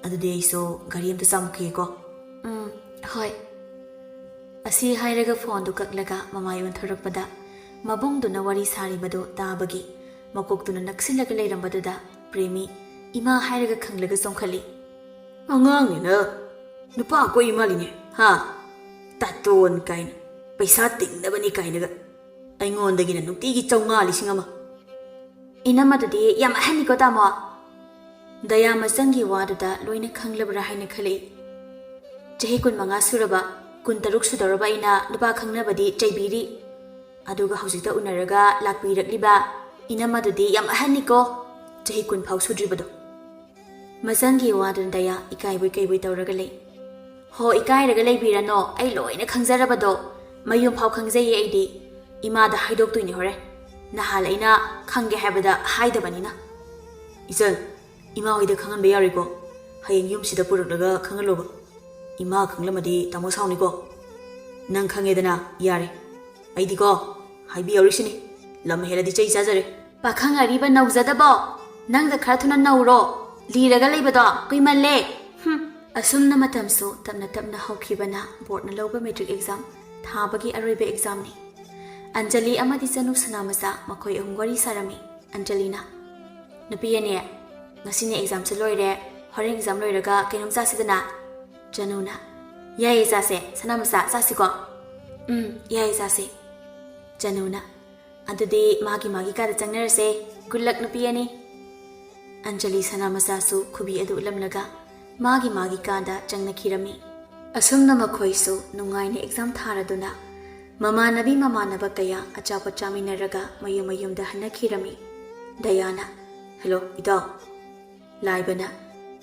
ꯑꯗꯨꯗꯤ ꯑꯩꯁꯨ ꯒꯥꯔꯤ ꯑꯝꯇ ꯆꯥꯝꯃꯨꯈꯤꯒꯦꯀꯣ꯫" "ꯎꯝ, ꯍꯣꯏ꯫" ꯑꯁꯤ ꯍꯥꯏꯔꯒ ꯐꯣꯟꯗꯨ ꯀꯛꯂꯒ ꯃꯃꯥꯏ ꯑꯣꯟꯊꯣꯔꯛꯄꯗ ꯃꯕꯨꯡꯗꯨꯅ ꯋꯥꯔꯤ ꯁꯥꯔꯤꯕꯗꯨ ꯇꯥꯕꯒꯤ ꯃꯀꯣꯛꯇꯨꯅ ꯅꯛꯁꯤꯜꯂꯒ ꯂꯩꯔꯝꯕꯗꯨꯗ ꯄ꯭ꯔꯦꯃꯤ ꯏꯃꯥ ꯍꯥꯏꯔꯒ ꯈꯪꯂꯒ ꯆꯣꯡꯈꯠꯂꯤ꯫ "ꯑꯉꯥꯡꯅꯤꯅ ꯅꯨꯄꯥ ꯀꯣꯏ ꯃꯥꯜꯂꯤꯅꯦ, ꯍꯥ? ꯇꯥꯇꯣꯟ ꯀꯥꯏꯅ, ꯄꯩꯁꯥ ꯇꯤꯡꯅꯕꯅꯤ ꯀꯥꯏꯅꯒ꯫ ꯑꯩꯉꯣꯟꯗꯒꯤꯅ ꯅꯨꯡꯇꯤꯒꯤ ꯆꯥꯝꯃꯉꯥ, ꯂꯤꯁꯤꯡ ꯑꯃ꯫" "ꯏꯅꯝꯃꯗꯨꯗꯤ ꯌꯥꯝ ꯑꯍꯟꯅꯤꯀꯣ, ꯇꯥꯃꯣ꯫" ꯗꯌꯥ ꯃꯆꯟꯒꯤ ꯋꯥꯗꯨꯗ ꯂꯣꯏꯅ ꯈꯪꯂꯕ꯭ꯔꯥ ꯍꯥꯏꯅ ꯈꯜꯂꯛꯏ꯫ ꯆꯍꯤ ꯀꯨꯟꯃꯉꯥ ꯁꯨꯔꯕ, ꯀꯨꯟꯇꯔꯨꯛ ꯁꯨꯗꯧꯔꯕ ꯑꯩꯅ ꯅꯨꯄꯥ ꯈꯪꯅꯕꯗꯤ ꯆꯩꯕꯤꯔꯤ꯫ ꯑꯗꯨꯒ ꯍꯧꯖꯤꯛꯇ ꯎꯅꯔꯒ ꯂꯥꯛꯄꯤꯔꯛꯂꯤꯕ ꯏꯅꯝꯃꯗꯨꯗꯤ ꯌꯥꯝ ꯑꯍꯟꯅꯤꯀꯣ, ꯆꯍꯤ ꯀꯨꯟ ꯐꯥꯎ ꯁꯨꯗ꯭ꯔꯤꯕꯗꯣ꯫ ꯃꯆꯟꯒꯤ ꯋꯥꯗꯨꯅ ꯗꯌꯥ ꯏꯀꯥꯏꯕꯣꯏ ꯀꯩꯕꯣꯏ ꯇꯧꯔꯒ ꯂꯩ꯫ "ꯍꯣ, ꯏꯀꯥꯏꯔꯒ ꯂꯩꯕꯤꯔꯅꯣ, ꯑꯩ ꯂꯣꯏꯅ ꯈꯪꯖꯔꯕꯗꯣ꯫ ꯃꯌꯨꯝ ꯐꯥꯎ ꯈꯪꯖꯩꯌꯦ ꯑꯩꯗꯤ꯫ ꯏꯃꯥꯗ ꯍꯥꯏꯗꯣꯛꯇꯣꯏꯅꯦ ꯍꯣꯔꯦꯟ꯫ ꯅꯍꯥꯟ ꯑꯩꯅ ꯈꯪꯒꯦ ꯍꯥꯏꯕꯗ ꯍꯥꯏꯗꯕꯅꯤꯅ꯫" "ꯏꯆꯟ, ꯏꯃꯥ ꯍꯣꯏꯗ ꯈꯪꯍꯟꯕ ꯌꯥꯔꯣꯏꯀꯣ꯫ ꯍꯌꯦꯡ ꯌꯨꯝꯁꯤꯗ ꯄꯨꯔꯛꯂꯒ ꯈꯪꯍꯜꯂꯣꯕ꯫ ꯏꯃꯥ ꯈꯪꯂꯝꯃꯗꯤ ꯇꯥꯃꯣ ꯁꯥꯎꯅꯤꯀꯣ꯫ ꯅꯪ ꯈꯪꯉꯦꯗꯅ, ꯌꯥꯔꯦ꯫ ꯑꯩꯗꯤꯀꯣ, ꯍꯥꯏꯕꯤꯍꯧꯔꯤꯁꯤꯅꯤ, ꯂꯝ ꯍꯦꯜꯂꯗꯤ ꯆꯩ ꯆꯥꯖꯔꯦ꯫" "ꯄꯥꯈꯪ ꯑꯔꯤꯕ ꯅꯧꯖꯗꯕꯣ, ꯅꯪꯗ ꯈꯔ ꯊꯨꯅ ꯅꯧꯔꯣ꯫ ꯂꯤꯔꯒ ꯂꯩꯕꯗꯣ ꯀꯨꯏꯃꯜꯂꯦ꯫" ꯍꯨꯝ꯫ ꯑꯁꯨꯝꯅ ꯃꯇꯝꯁꯨ ꯇꯞꯅ ꯇꯞꯅ ꯍꯧꯈꯤꯕꯅ ꯕꯣꯔꯗꯅ ꯂꯧꯕ ꯃꯦꯇ꯭ꯔꯤꯛ ꯑꯦꯛꯖꯥꯝ ꯊꯥꯕꯒꯤ ꯑꯔꯣꯏꯕ ꯑꯦꯛꯖꯥꯝꯅꯤ꯫ ꯑꯟꯖꯂꯤ ꯑꯃꯗꯤ ꯆꯅꯨ ꯁꯅꯥꯃꯆꯥ ꯃꯈꯣꯏ ꯑꯍꯨꯝ ꯋꯥꯔꯤ ꯁꯥꯔꯝꯃꯤ꯫ ꯑꯟꯖꯂꯤꯅ, "ꯅꯨꯄꯤ ꯑꯅꯤ, ꯉꯁꯤꯅꯦ ꯑꯦꯛꯖꯥꯝꯁꯦ ꯂꯣꯏꯔꯦ, ꯍꯣꯔꯦꯟ ꯑꯦꯛꯖꯥꯝ ꯂꯣꯏꯔꯒ ꯀꯩꯅꯣꯝ ꯆꯥꯁꯤꯗꯅ?" ꯆꯅꯨꯅ, "ꯌꯥꯏꯌꯦ, ꯆꯥꯁꯦ, ꯁꯅꯥꯃꯆꯥ, ꯆꯥꯁꯤꯀꯣ?" "ꯎꯝ, ꯌꯥꯏꯌꯦ, ꯆꯥꯁꯦ꯫" ꯆꯅꯨꯅ, "ꯑꯗꯨꯗꯤ ꯃꯥꯒꯤ ꯃꯥꯒꯤ ꯀꯥꯗ ꯆꯪꯅꯔꯁꯦ꯫ Good luck, ꯅꯨꯄꯤ ꯑꯅꯤ꯫" ꯑꯟꯖꯂꯤ ꯁꯅꯥꯃꯆꯥꯁꯨ ꯈꯨꯕꯤ ꯑꯗꯨ ꯎꯠꯂꯝꯂꯒ ꯃꯥꯒꯤ ꯃꯥꯒꯤ ꯀꯥꯗ ꯆꯪꯅꯈꯤꯔꯝꯃꯤ꯫ ꯑꯁꯨꯝꯅ ꯃꯈꯣꯏꯁꯨ ꯅꯨꯡꯉꯥꯏꯅ ꯑꯦꯛꯖꯥꯝ ꯊꯥꯔꯗꯨꯅ ꯃꯃꯥꯟꯅꯕꯤ ꯃꯃꯥꯟꯅꯕ ꯀꯌꯥ ꯑꯆꯥꯄꯣꯠ ꯆꯥꯃꯤꯟꯅꯔꯒ ꯃꯌꯨꯝ ꯃꯌꯨꯝꯗ ꯍꯟꯅꯈꯤꯔꯝꯃꯤ꯫ ꯗꯌꯥꯅ, "ꯍꯦꯜꯂꯣ, ꯏꯇꯥꯎ꯫" ꯂꯥꯏꯕꯅ,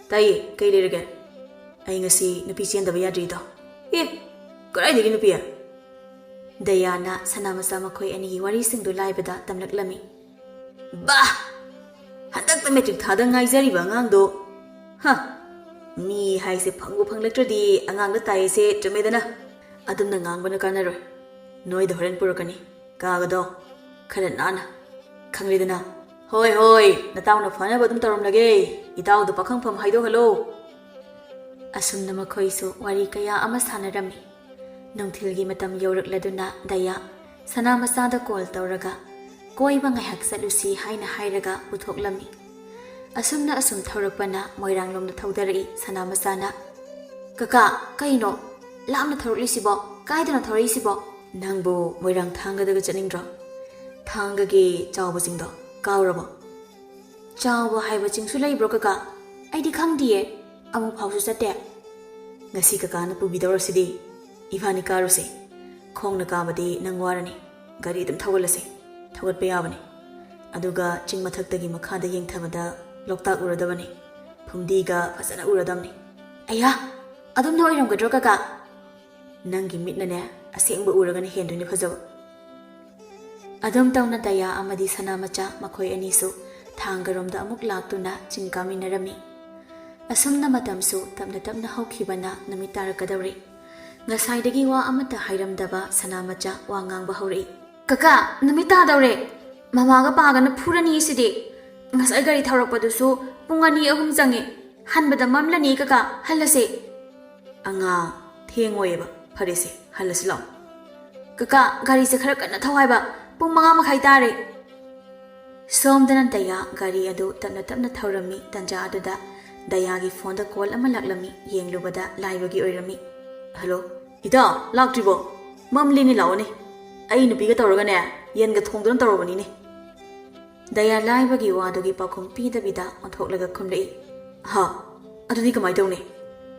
"ꯇꯥꯏꯌꯦ, ꯀꯩ ꯂꯩꯔꯒꯦ?" "ꯑꯩ ꯉꯁꯤ ꯅꯨꯄꯤ ꯆꯦꯟꯗꯕ ꯌꯥꯗ꯭ꯔꯤꯗꯣ꯫" "ꯑꯦ, ꯀꯗꯥꯏꯗꯒꯤ ꯅꯨꯄꯤ?" ꯗꯌꯥꯅ ꯁꯅꯥꯃꯆꯥ ꯃꯈꯣꯏ ꯑꯅꯤꯒꯤ ꯋꯥꯔꯤꯁꯤꯡꯗꯨ ꯂꯥꯏꯕꯗ ꯇꯝꯂꯛꯂꯝꯃꯤ꯫ ꯕꯥ! ꯍꯟꯗꯛꯇ ꯃꯦꯇ꯭ꯔꯤꯛ ꯊꯥꯗ ꯉꯥꯏꯖꯔꯤꯕ ꯑꯉꯥꯡꯗꯣ꯫ ꯍ! ꯃꯤ ꯍꯥꯏꯁꯦ ꯐꯪꯕꯨ ꯐꯪꯂꯛꯇ꯭ꯔꯗꯤ ꯑꯉꯥꯡꯗ ꯇꯥꯏꯁꯦ ꯆꯨꯝꯃꯦꯗꯅ꯫ ꯑꯗꯨꯝꯅ ꯉꯥꯡꯕꯅ ꯀꯥꯟꯅꯔꯣꯏ꯫ ꯅꯣꯏꯗ ꯍꯣꯔꯦꯟ ꯄꯨꯔꯛꯀꯅꯤ꯫ ꯀꯥꯒꯗꯣ ꯈꯔ ꯅꯥꯟꯅ꯫ ꯈꯪꯂꯦꯗꯅ? ꯍꯣꯏ, ꯍꯣꯏ, ꯅꯇꯥꯎꯅ ꯐꯅꯕ ꯑꯗꯨꯝ ꯇꯧꯔꯝꯂꯒꯦ꯫ ꯏꯇꯥꯎꯗ ꯄꯥꯈꯪꯐꯝ ꯍꯥꯏꯗꯣꯛꯍꯜꯂꯣ꯫ ꯑꯁꯨꯝꯅ ꯃꯈꯣꯏꯁꯨ ꯋꯥꯔꯤ ꯀꯌꯥ ꯑꯃ ꯁꯥꯟꯅꯔꯝꯃꯤ꯫ ꯅꯨꯡꯊꯤꯜꯒꯤ ꯃꯇꯝ ꯌꯧꯔꯛꯂꯗꯨꯅ ꯗꯌꯥ ꯁꯅꯥꯃꯆꯥꯗ ꯀꯣꯜ ꯇꯧꯔꯒ ꯀꯣꯏꯕ ꯉꯥꯏꯍꯥꯛ ꯆꯠꯂꯨꯁꯤ ꯍꯥꯏꯅ ꯍꯥꯏꯔꯒ ꯄꯨꯊꯣꯛꯂꯝꯃꯤ꯫ ꯑꯁꯨꯝꯅ ꯑꯁꯨꯝ ꯊꯧꯔꯛꯄꯅ ꯃꯣꯏꯔꯥꯡꯂꯣꯝꯗ ꯊꯧꯗꯔꯛꯏ ꯁꯅꯥꯃꯆꯥꯅ꯫ "ꯀꯀꯥ, ꯀꯩꯅꯣ ꯂꯥꯞꯅ ꯊꯧꯔꯛꯂꯤꯁꯤꯕꯣ? ꯀꯥꯏꯗꯅꯣ ꯊꯧꯔꯛꯏꯁꯤꯕꯣ?" "ꯅꯪꯕꯨ ꯃꯣꯏꯔꯥꯡ ꯊꯥꯡꯒꯗꯒ ꯆꯠꯅꯤꯡꯗ꯭ꯔꯣ? ꯊꯥꯡꯒꯒꯤ ꯆꯥꯎꯕꯁꯤꯡꯗꯣ ꯀꯥꯎꯔꯕꯣ?" "ꯆꯥꯎꯕ ꯍꯥꯏꯕ ꯆꯤꯡꯁꯨ ꯂꯩꯕ꯭ꯔꯣ ꯀꯀꯥ? ꯑꯩꯗꯤ ꯈꯪꯗꯤꯌꯦ, ꯑꯃꯨꯛ ꯐꯥꯎꯁꯨ ꯆꯠꯇꯦ꯫" "ꯉꯁꯤ ꯀꯀꯥꯅ ꯄꯨꯕꯤꯗꯧꯔꯁꯤꯗꯤ, ꯏꯕꯥꯅꯤ ꯀꯥꯔꯨꯁꯦ꯫ ꯈꯣꯡꯅ ꯀꯥꯕꯗꯤ ꯅꯪ ꯋꯥꯔꯅꯤ, ꯒꯥꯔꯤ ꯑꯗꯨꯝ ꯊꯧꯒꯠꯂꯁꯦ, ꯊꯧꯒꯠꯄ ꯌꯥꯕꯅꯤ꯫ ꯑꯗꯨꯒ ꯆꯤꯡ ꯃꯊꯛꯇꯒꯤ ꯃꯈꯥꯗ ꯌꯦꯡꯊꯕꯗ ꯂꯣꯛꯇꯥꯛ ꯎꯔꯗꯕꯅꯤ, ꯐꯨꯝꯗꯤꯒ ꯐꯖꯅ ꯎꯔꯗꯕꯅꯤ꯫" "ꯑꯌꯥ, ꯑꯗꯨꯝꯅ ꯑꯣꯏꯔꯝꯒꯗ꯭ꯔꯣ ꯀꯀꯥ?" "ꯅꯪꯒꯤ ꯃꯤꯠꯅꯅꯦ, ꯑꯁꯦꯡꯕ ꯎꯔꯒꯅ ꯍꯦꯟꯗꯣꯏꯅꯦ ꯐꯖꯕ꯫" ꯑꯗꯨꯝ ꯇꯧꯅ ꯗꯌꯥ ꯑꯃꯗꯤ ꯁꯅꯥꯃꯆꯥ ꯃꯈꯣꯏ ꯑꯅꯤꯁꯨ ꯊꯥꯡꯒꯔꯣꯝꯗ ꯑꯃꯨꯛ ꯂꯥꯛꯇꯨꯅ ꯆꯤꯡ ꯀꯥꯃꯤꯟꯅꯔꯝꯃꯤ꯫ ꯑꯁꯨꯝꯅ ꯃꯇꯝꯁꯨ ꯇꯞꯅ ꯇꯞꯅ ꯍꯧꯈꯤꯕꯅ ꯅꯨꯃꯤꯠ ꯇꯥꯔꯛꯀꯗꯧꯔꯦ꯫ ꯉꯁꯥꯏꯗꯒꯤ ꯋꯥ ꯑꯃꯠꯇ ꯍꯥꯏꯔꯝꯗꯕ ꯁꯅꯥꯃꯆꯥ ꯋꯥ ꯉꯥꯡꯕ ꯍꯧꯔꯛꯏ꯫ "ꯀꯀꯥ, ꯅꯨꯃꯤꯠ ꯇꯥꯗꯧꯔꯦ꯫ ꯃꯃꯥꯒ ꯄꯥꯒꯅ ꯐꯨꯔꯅꯤ ꯁꯤꯗꯤ꯫ ꯉꯁꯥꯏ ꯒꯥꯔꯤ ꯊꯧꯔꯛꯄꯗꯨꯁꯨ ꯄꯨꯡ ꯑꯅꯤ ꯑꯍꯨꯝ ꯆꯪꯉꯦ꯫ ꯍꯟꯕꯗ ꯃꯝꯂꯅꯤ ꯀꯀꯥ, ꯍꯜꯂꯁꯦ꯫" "ꯑꯉꯥꯡ, ꯊꯦꯡꯉꯣꯏꯌꯦꯕ꯫ ꯐꯔꯦꯁꯦ, ꯍꯜꯂꯁꯤ ꯂꯥꯛꯑꯣ꯫" "ꯀꯀꯥ, ꯒꯥꯔꯤꯁꯦ ꯈꯔ ꯀꯟꯅ ꯊꯧ ꯍꯥꯏꯕ꯫ ꯄꯨꯡ ꯃꯉꯥ ꯃꯈꯥꯏ ꯇꯥꯔꯦ꯫" ꯁꯣꯝꯗꯅ ꯗꯌꯥ ꯒꯥꯔꯤ ꯑꯗꯨ ꯇꯞꯅ ꯇꯞꯅ ꯊꯧꯔꯝꯃꯤ꯫ ꯇꯟꯖꯥ ꯑꯗꯨꯗ ꯗꯌꯥꯒꯤ ꯐꯣꯟꯗ ꯀꯣꯜ ꯑꯃ ꯂꯥꯛꯂꯝꯃꯤ꯫ ꯌꯦꯡꯂꯨꯕꯗ ꯂꯥꯏꯕꯒꯤ ꯑꯣꯏꯔꯝꯃꯤ꯫ "ꯍꯜꯂꯣ, ꯏꯇꯥꯎ, ꯂꯥꯛꯇ꯭ꯔꯤꯕꯣ? ꯃꯝꯂꯤꯅꯦ, ꯂꯥꯛꯑꯣꯅꯦ꯫ ꯑꯩ ꯅꯨꯄꯤꯒ ꯇꯧꯔꯒꯅꯦ, ꯌꯦꯟꯒ ꯊꯣꯡꯗꯨꯅ ꯇꯧꯔꯕꯅꯤꯅꯦ꯫" ꯗꯌꯥ ꯂꯥꯏꯕꯒꯤ ꯋꯥꯗꯨꯒꯤ ꯄꯥꯎꯈꯨꯝ ꯄꯤꯗꯕꯤꯗ ꯑꯣꯟꯊꯣꯛꯂꯒ ꯈꯨꯝꯂꯛꯏ꯫ "ꯍꯥ? ꯑꯗꯨꯗꯤ ꯀꯃꯥꯏ ꯇꯧꯅꯤ?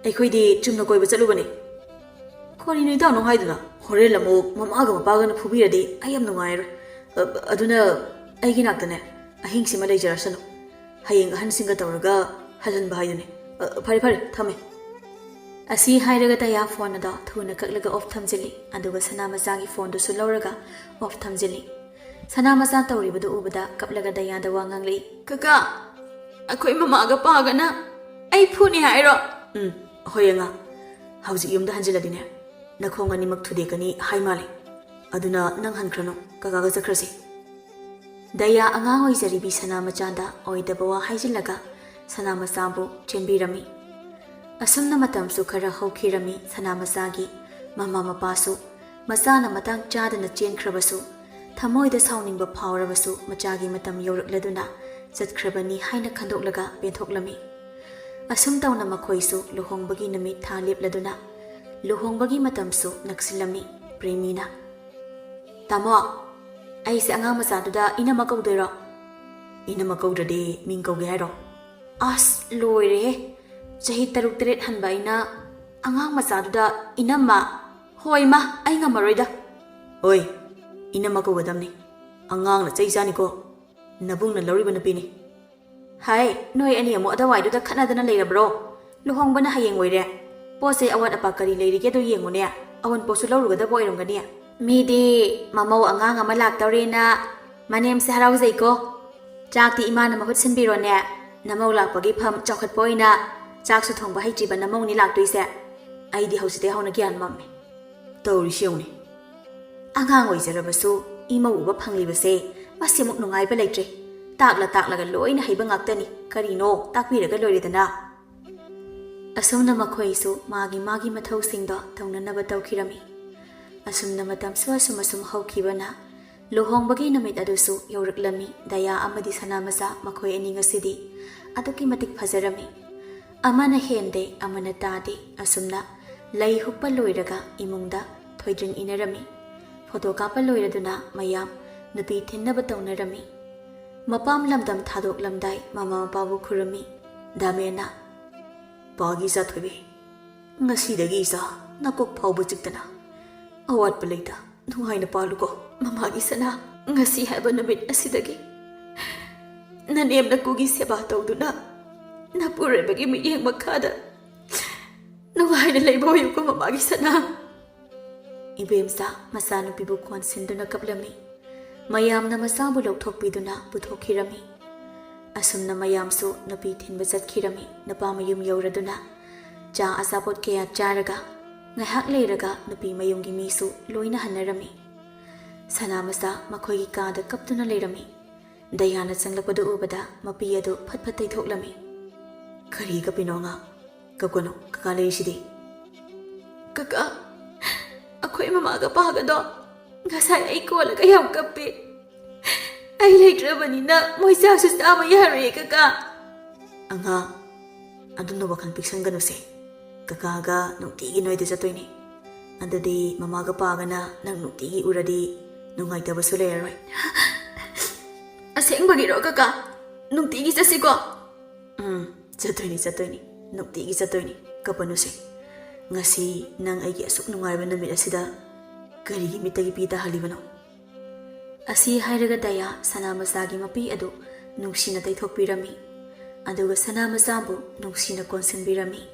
ꯑꯩꯈꯣꯏꯗꯤ ꯆꯨꯝꯅ ꯀꯣꯏꯕ ꯆꯠꯂꯨꯕꯅꯦ꯫" "ꯀꯔꯤꯅꯣ ꯏꯇꯥꯎꯅ ꯍꯥꯏꯗꯨꯅ? ꯍꯣꯔꯦꯟ ꯑꯃꯨꯛ ꯃꯃꯥꯒ ꯃꯄꯥꯒꯅ ꯐꯨꯕꯤꯔꯗꯤ ꯑꯩ ꯌꯥꯝ ꯅꯨꯡꯉꯥꯏꯔꯣꯏ꯫ ꯑ, ꯑꯗꯨꯅ ꯑꯩꯒꯤ ꯅꯥꯛꯇꯅꯦ ꯑꯍꯤꯡꯁꯤꯃ ꯂꯩꯖꯔꯁꯅꯨ꯫ ꯍꯌꯦꯡ ꯑꯍꯟꯁꯤꯡꯒ ꯇꯧꯔꯒ ꯍꯜꯍꯟꯕ ꯍꯥꯏꯗꯨꯅꯤ꯫ ꯑ, ꯐꯔꯦ, ꯐꯔꯦ, ꯊꯝꯃꯦ꯫" ꯑꯁꯤ ꯍꯥꯏꯔꯒ ꯗꯌꯥ ꯐꯣꯟ ꯑꯗꯣ ꯊꯨꯅ ꯀꯛꯂꯒ ꯑꯣꯐ ꯊꯝꯖꯤꯜꯂꯤ꯫ ꯑꯗꯨꯒ ꯁꯅꯥꯃꯆꯥꯒꯤ ꯐꯣꯟꯗꯨꯁꯨ ꯂꯧꯔꯒ ꯑꯣꯐ ꯊꯝꯖꯤꯜꯂꯤ꯫ ꯁꯅꯥꯃꯆꯥ ꯇꯧꯔꯤꯕꯗꯨ ꯎꯕꯗ ꯀꯞꯂꯒ ꯗꯌꯥꯗ ꯋꯥ ꯉꯥꯡꯂꯛꯏ꯫ "ꯀꯀꯥ, ꯑꯩꯈꯣꯏ ꯃꯃꯥꯒ ꯄꯥꯒꯅ ꯑꯩ ꯐꯨꯅꯤ ꯍꯥꯏꯔꯣ?" "ꯎꯝ, ꯍꯣꯏ ꯑꯉꯥꯡ, ꯍꯧꯖꯤꯛ ꯌꯨꯝꯗ ꯍꯟꯖꯤꯜꯂꯗꯤꯅꯦ, ꯅꯈꯣꯡ ꯑꯅꯤꯃꯛ ꯊꯨꯗꯦꯛꯀꯅꯤ ꯍꯥꯏ ꯃꯥꯜꯂꯦ꯫ ꯑꯗꯨꯅ ꯅꯪ ꯍꯟꯈ꯭ꯔꯅꯨ, ꯀꯀꯥꯒ ꯆꯠꯈ꯭ꯔꯁꯤ꯫" ꯗꯌꯥ ꯑꯉꯥꯡ ꯑꯣꯏꯖꯔꯤꯕꯤ ꯁꯅꯥꯃꯆꯥꯗ ꯑꯣꯏꯗꯕ ꯋꯥ ꯍꯥꯏꯖꯤꯜꯂꯒ ꯁꯅꯥꯃꯆꯥꯕꯨ ꯆꯦꯟꯕꯤꯔꯝꯃꯤ꯫ ꯑꯁꯨꯝꯅ ꯃꯇꯝꯁꯨ ꯈꯔ ꯍꯧꯈꯤꯔꯝꯃꯤ꯫ ꯁꯅꯥꯃꯆꯥꯒꯤ ꯃꯃꯥ ꯃꯄꯥꯁꯨ ꯃꯆꯥꯅ ꯃꯇꯥꯡ ꯆꯥꯗꯅ ꯆꯦꯟꯈ꯭ꯔꯕꯁꯨ, ꯊꯃꯣꯏꯗ ꯁꯥꯎꯅꯤꯡꯕ ꯐꯥꯎꯔꯕꯁꯨ, ꯃꯆꯥꯒꯤ ꯃꯇꯝ ꯌꯧꯔꯛꯂꯗꯨꯅ ꯆꯠꯈ꯭ꯔꯕꯅꯤ ꯍꯥꯏꯅ ꯈꯟꯗꯣꯛꯂꯒ ꯄꯦꯟꯊꯣꯛꯂꯝꯃꯤ꯫ ꯑꯁꯨꯝ ꯇꯧꯅ ꯃꯈꯣꯏꯁꯨ ꯂꯨꯍꯣꯡꯕꯒꯤ ꯅꯨꯃꯤꯠ ꯊꯥ ꯂꯦꯞꯂꯗꯨꯅ ꯂꯨꯍꯣꯡꯕꯒꯤ ꯃꯇꯝꯁꯨ ꯅꯛꯁꯤꯜꯂꯝꯃꯤ꯫ ꯄ꯭ꯔꯦꯃꯤꯅ, "ꯇꯥꯃꯣ, ꯑꯩꯁꯦ ꯑꯉꯥꯡ ꯃꯆꯥꯗꯨꯗ ꯏꯅꯝꯃ ꯀꯧꯗꯣꯏꯔꯣ?" "ꯏꯅꯝꯃ ꯀꯧꯗ꯭ꯔꯗꯤ ꯃꯤꯡ ꯀꯧꯒꯦ ꯍꯥꯏꯔꯣ?" "ꯑꯁ, ꯂꯣꯏꯔꯦꯍꯦ꯫ ꯆꯍꯤ ꯇꯔꯨꯛ ꯇꯔꯦꯠ ꯍꯟꯕ ꯑꯩꯅ ꯑꯉꯥꯡ ꯃꯆꯥꯗꯨꯗ ꯏꯅꯝꯃ? ꯍꯣꯏ ꯃꯥ, ꯑꯩ ꯉꯝꯃꯔꯣꯏꯗ꯫" "ꯍꯣꯏ, ꯏꯅꯝꯃ ꯀꯧꯒꯗꯕꯅꯤ꯫ ꯑꯉꯥꯡꯅ ꯆꯩ ꯆꯥꯅꯤꯀꯣ꯫ ꯅꯕꯨꯡꯅ ꯂꯧꯔꯤꯕ ꯅꯨꯄꯤꯅꯤ꯫" "ꯍꯥꯏ, ꯅꯣꯏ ꯑꯅꯤ ꯑꯃꯨꯛ ꯑꯗꯋꯥꯏꯗꯨꯗ ꯈꯠꯅꯗꯅ ꯂꯩꯔꯕ꯭ꯔꯣ? ꯂꯨꯍꯣꯡꯕꯅ ꯍꯌꯦꯡ ꯑꯣꯏꯔꯦ꯫ ꯄꯣꯠ ꯆꯩ ꯑꯋꯥꯠ ꯑꯄꯥ ꯀꯔꯤ ꯂꯩꯔꯤꯒꯦꯗꯣ ꯌꯦꯡꯉꯨꯅꯦ꯫ ꯑꯋꯟꯄꯣꯠꯁꯨ ꯂꯧꯔꯨꯒꯗꯕ ꯑꯣꯏꯔꯝꯒꯅꯤ꯫" "ꯃꯤꯗꯤ ꯃꯃꯧ ꯑꯉꯥꯡ ꯑꯃ ꯂꯥꯛꯇꯧꯔꯦꯅ ꯃꯅꯦꯝꯁꯦ ꯍꯔꯥꯎꯖꯩꯀꯣ꯫ ꯆꯥꯛꯇꯤ ꯏꯃꯥꯅ ꯃꯍꯨꯠ ꯁꯤꯟꯕꯤꯔꯣꯅꯦ꯫ ꯅꯃꯧ ꯂꯥꯛꯄꯒꯤ ꯐꯝ ꯆꯥꯎꯈꯠꯄ ꯑꯣꯏꯅ ꯆꯥꯛꯁꯨ ꯊꯣꯡꯕ ꯍꯩꯇ꯭ꯔꯤꯕ ꯅꯃꯧꯅꯤ ꯂꯥꯛꯇꯣꯏꯁꯦ꯫ ꯑꯩꯗꯤ ꯍꯧꯖꯤꯛꯇꯩ ꯍꯧꯅ ꯒ꯭ꯌꯥꯟ ꯃꯝꯃꯦ꯫ ꯇꯧꯔꯤꯁꯤ ꯌꯦꯡꯉꯨꯅꯦ꯫ ꯑꯉꯥꯡ ꯑꯣꯏꯖꯔꯕꯁꯨ ꯏꯃꯧ ꯎꯕ ꯐꯪꯂꯤꯕꯁꯦ ꯃꯁꯤꯃꯨꯛ ꯅꯨꯡꯉꯥꯏꯕ ꯂꯩꯇ꯭ꯔꯦ꯫ ꯇꯥꯛꯂ ꯇꯥꯛꯂꯒ ꯂꯣꯏꯅ ꯍꯩꯕ ꯉꯥꯛꯇꯅꯤ꯫ ꯀꯔꯤꯅꯣ ꯇꯥꯛꯄꯤꯔꯒ ꯂꯣꯏꯔꯦꯗꯅ꯫" ꯑꯁꯨꯝꯅ ꯃꯈꯣꯏꯁꯨ ꯃꯥꯒꯤ ꯃꯥꯒꯤ ꯃꯊꯧꯁꯤꯡꯗꯣ ꯇꯧꯅꯅꯕ ꯇꯧꯈꯤꯔꯝꯃꯤ꯫ ꯑꯁꯨꯝꯅ ꯃꯇꯝꯁꯨ ꯑꯁꯨꯝ ꯑꯁꯨꯝ ꯍꯧꯈꯤꯕꯅ ꯂꯨꯍꯣꯡꯕꯒꯤ ꯅꯨꯃꯤꯠ ꯑꯗꯨꯁꯨ ꯌꯧꯔꯛꯂꯝꯃꯤ꯫ ꯗꯌꯥ ꯑꯃꯗꯤ ꯁꯅꯥꯃꯆꯥ ꯃꯈꯣꯏ ꯑꯅꯤ ꯉꯁꯤꯗꯤ ꯑꯗꯨꯛꯀꯤ ꯃꯇꯤꯛ ꯐꯖꯔꯝꯃꯤ꯫ ꯑꯃꯅ ꯍꯦꯟꯗꯦ, ꯑꯃꯅ ꯇꯥꯗꯦ꯫ ꯑꯁꯨꯝꯅ ꯂꯩ ꯍꯨꯛꯄ ꯂꯣꯏꯔꯒ ꯏꯃꯨꯡꯗ ꯊꯣꯏꯗ꯭ꯔꯤꯡ ꯏꯅꯔꯝꯃꯤ꯫ ꯐꯣꯇꯣ ꯀꯥꯞꯄ ꯂꯣꯏꯔꯗꯨꯅ ꯃꯌꯥꯝ ꯅꯨꯄꯤ ꯊꯤꯟꯅꯕ ꯇꯧꯅꯔꯝꯃꯤ꯫ ꯃꯄꯥꯝ ꯂꯝꯗꯝ ꯊꯥꯗꯣꯛꯂꯝꯗꯥꯏ ꯃꯃꯥ ꯃꯄꯥꯕꯨ ꯈꯨꯔꯨꯝꯃꯤ꯫ ꯗꯥꯃꯦꯟꯅ, "ꯄꯥꯒꯤ ꯏꯆꯥ ꯊꯣꯏꯕꯤ, ꯉꯁꯤꯗꯒꯤ ꯏꯆꯥ ꯅꯀꯣꯛ ꯐꯥꯎꯕ ꯆꯤꯛꯇꯅ ꯑꯋꯥꯠꯄ ꯂꯩꯇ ꯅꯨꯡꯉꯥꯏꯅ ꯄꯥꯜꯂꯨꯀꯣ꯫ ꯃꯃꯥꯒꯤ ꯁꯅꯥ, ꯉꯁꯤ ꯍꯥꯏꯕ ꯅꯨꯃꯤꯠ ꯑꯁꯤꯗꯒꯤ ꯅꯅꯦꯝ ꯅꯀꯨꯒꯤ ꯁꯦꯕꯥ ꯇꯧꯗꯨꯅ ꯅꯄꯨꯔꯣꯏꯕꯒꯤ ꯃꯤꯠꯌꯦꯡ ꯃꯈꯥꯗ ꯍꯥꯏꯅ ꯂꯩꯕ ꯑꯣꯏꯌꯨꯀꯣ ꯃꯃꯥꯒꯤ ꯁꯅꯥ꯫ ꯏꯕꯦꯝꯆꯥ ꯃꯆꯥꯅꯨꯄꯤꯕꯨ ꯀꯣꯟꯁꯤꯟꯗꯨꯅ ꯀꯞꯂꯝꯃꯤ꯫ ꯃꯌꯥꯝꯅ ꯃꯆꯥꯕꯨ ꯂꯧꯊꯣꯛꯄꯤꯗꯨꯅ ꯄꯨꯊꯣꯛꯈꯤꯔꯝꯃꯤ꯫ ꯑꯁꯨꯝꯅ ꯃꯌꯥꯝꯁꯨ ꯅꯨꯄꯤ ꯊꯤꯟꯕ ꯆꯠꯈꯤꯔꯝꯃꯤ꯫ ꯅꯨꯄꯥ ꯃꯌꯨꯝ ꯌꯧꯔꯗꯨꯅ ꯆꯥ ꯑꯆꯥꯄꯣꯠ ꯀꯌꯥ ꯆꯥꯔꯒ ꯉꯥꯏꯍꯥꯛ ꯂꯩꯔꯒ ꯅꯨꯄꯤ ꯃꯌꯨꯝꯒꯤ ꯃꯤꯁꯨ ꯂꯣꯏꯅ ꯍꯟꯅꯔꯝꯃꯤ꯫ ꯁꯅꯥ ꯃꯆꯥ ꯃꯈꯣꯏꯒꯤ ꯀꯥꯗ ꯀꯞꯇꯨꯅ ꯂꯩꯔꯝꯃꯤ꯫ ꯗꯌꯥꯅ ꯆꯪꯂꯛꯄꯗꯨ ꯎꯕꯗ ꯃꯄꯤ ꯑꯗꯨ ꯐꯠ ꯐꯠ ꯇꯩꯊꯣꯛꯂꯝꯃꯤ꯫ "ꯀꯔꯤ ꯀꯞꯄꯤꯅꯣ ꯑꯉꯥꯡ? ꯀꯞꯀꯅꯨ, ꯀꯀꯥ ꯂꯩꯔꯤꯁꯤꯗꯤ꯫" "ꯀꯀꯥ, ꯑꯩꯈꯣꯏ ꯃꯃꯥꯒ ꯄꯥꯒꯗꯣ ꯉꯁꯥꯏ ꯑꯩ ꯀꯣꯜꯂꯒ ꯌꯥꯝ ꯀꯞꯄꯤ꯫ ꯑꯩ ꯂꯩꯇ꯭ꯔꯕꯅꯤꯅ ꯃꯣꯏ ꯆꯥꯛꯁꯨ ꯆꯥꯕ ꯌꯥꯔꯣꯏꯌꯦ ꯀꯀꯥ꯫" "ꯑꯉꯥꯡ, ꯑꯗꯨꯝꯅ ꯋꯥꯈꯜ ꯄꯤꯛꯁꯟꯒꯅꯨꯁꯦ꯫ ꯀꯀꯥꯒ ꯅꯨꯡꯇꯤꯒꯤ ꯅꯣꯏꯗ ꯆꯠꯇꯣꯏꯅꯦ꯫ ꯑꯗꯨꯗꯤ ꯃꯃꯥꯒ ꯄꯥꯒꯅ ꯅꯪ ꯅꯨꯡꯇꯤꯒꯤ ꯎꯔꯗꯤ ꯅꯨꯡꯉꯥꯏꯇꯕꯁꯨ ꯂꯩꯔꯔꯣꯏ꯫" "ꯑꯁꯦꯡꯕꯒꯤꯔꯣ ꯀꯀꯥ? ꯅꯨꯡꯇꯤꯒꯤ ꯆꯠꯁꯤꯀꯣ?" "ꯎꯝ, ꯆꯠꯇꯣꯏꯅꯤ, ꯆꯠꯇꯣꯏꯅꯤ꯫ ꯅꯨꯡꯇꯤꯒꯤ ꯆꯠꯇꯣꯏꯅꯤ꯫ ꯀꯞꯄꯅꯨꯁꯦ꯫ ꯉꯁꯤ ꯅꯪ ꯑꯩꯒꯤ ꯑꯁꯨꯛ ꯅꯨꯡꯉꯥꯏꯕ ꯅꯨꯃꯤꯠ ꯑꯁꯤꯗ ꯀꯔꯤꯒꯤ ꯃꯤꯠꯇꯒꯤ ꯄꯤ ꯇꯥꯍꯜꯂꯤꯕꯅꯣ?" ꯑꯁꯤ ꯍꯥꯏꯔꯒ ꯗꯌꯥ ꯁꯅꯥ ꯃꯆꯥꯒꯤ ꯃꯄꯤ ꯑꯗꯨ ꯅꯨꯡꯁꯤꯅ ꯇꯩꯊꯣꯛꯄꯤꯔꯝꯃꯤ꯫ ꯑꯗꯨꯒ ꯁꯅꯥ ꯃꯆꯥꯕꯨ ꯅꯨꯡꯁꯤꯅ ꯀꯣꯟꯁꯤꯟꯕꯤꯔꯝꯃꯤ꯫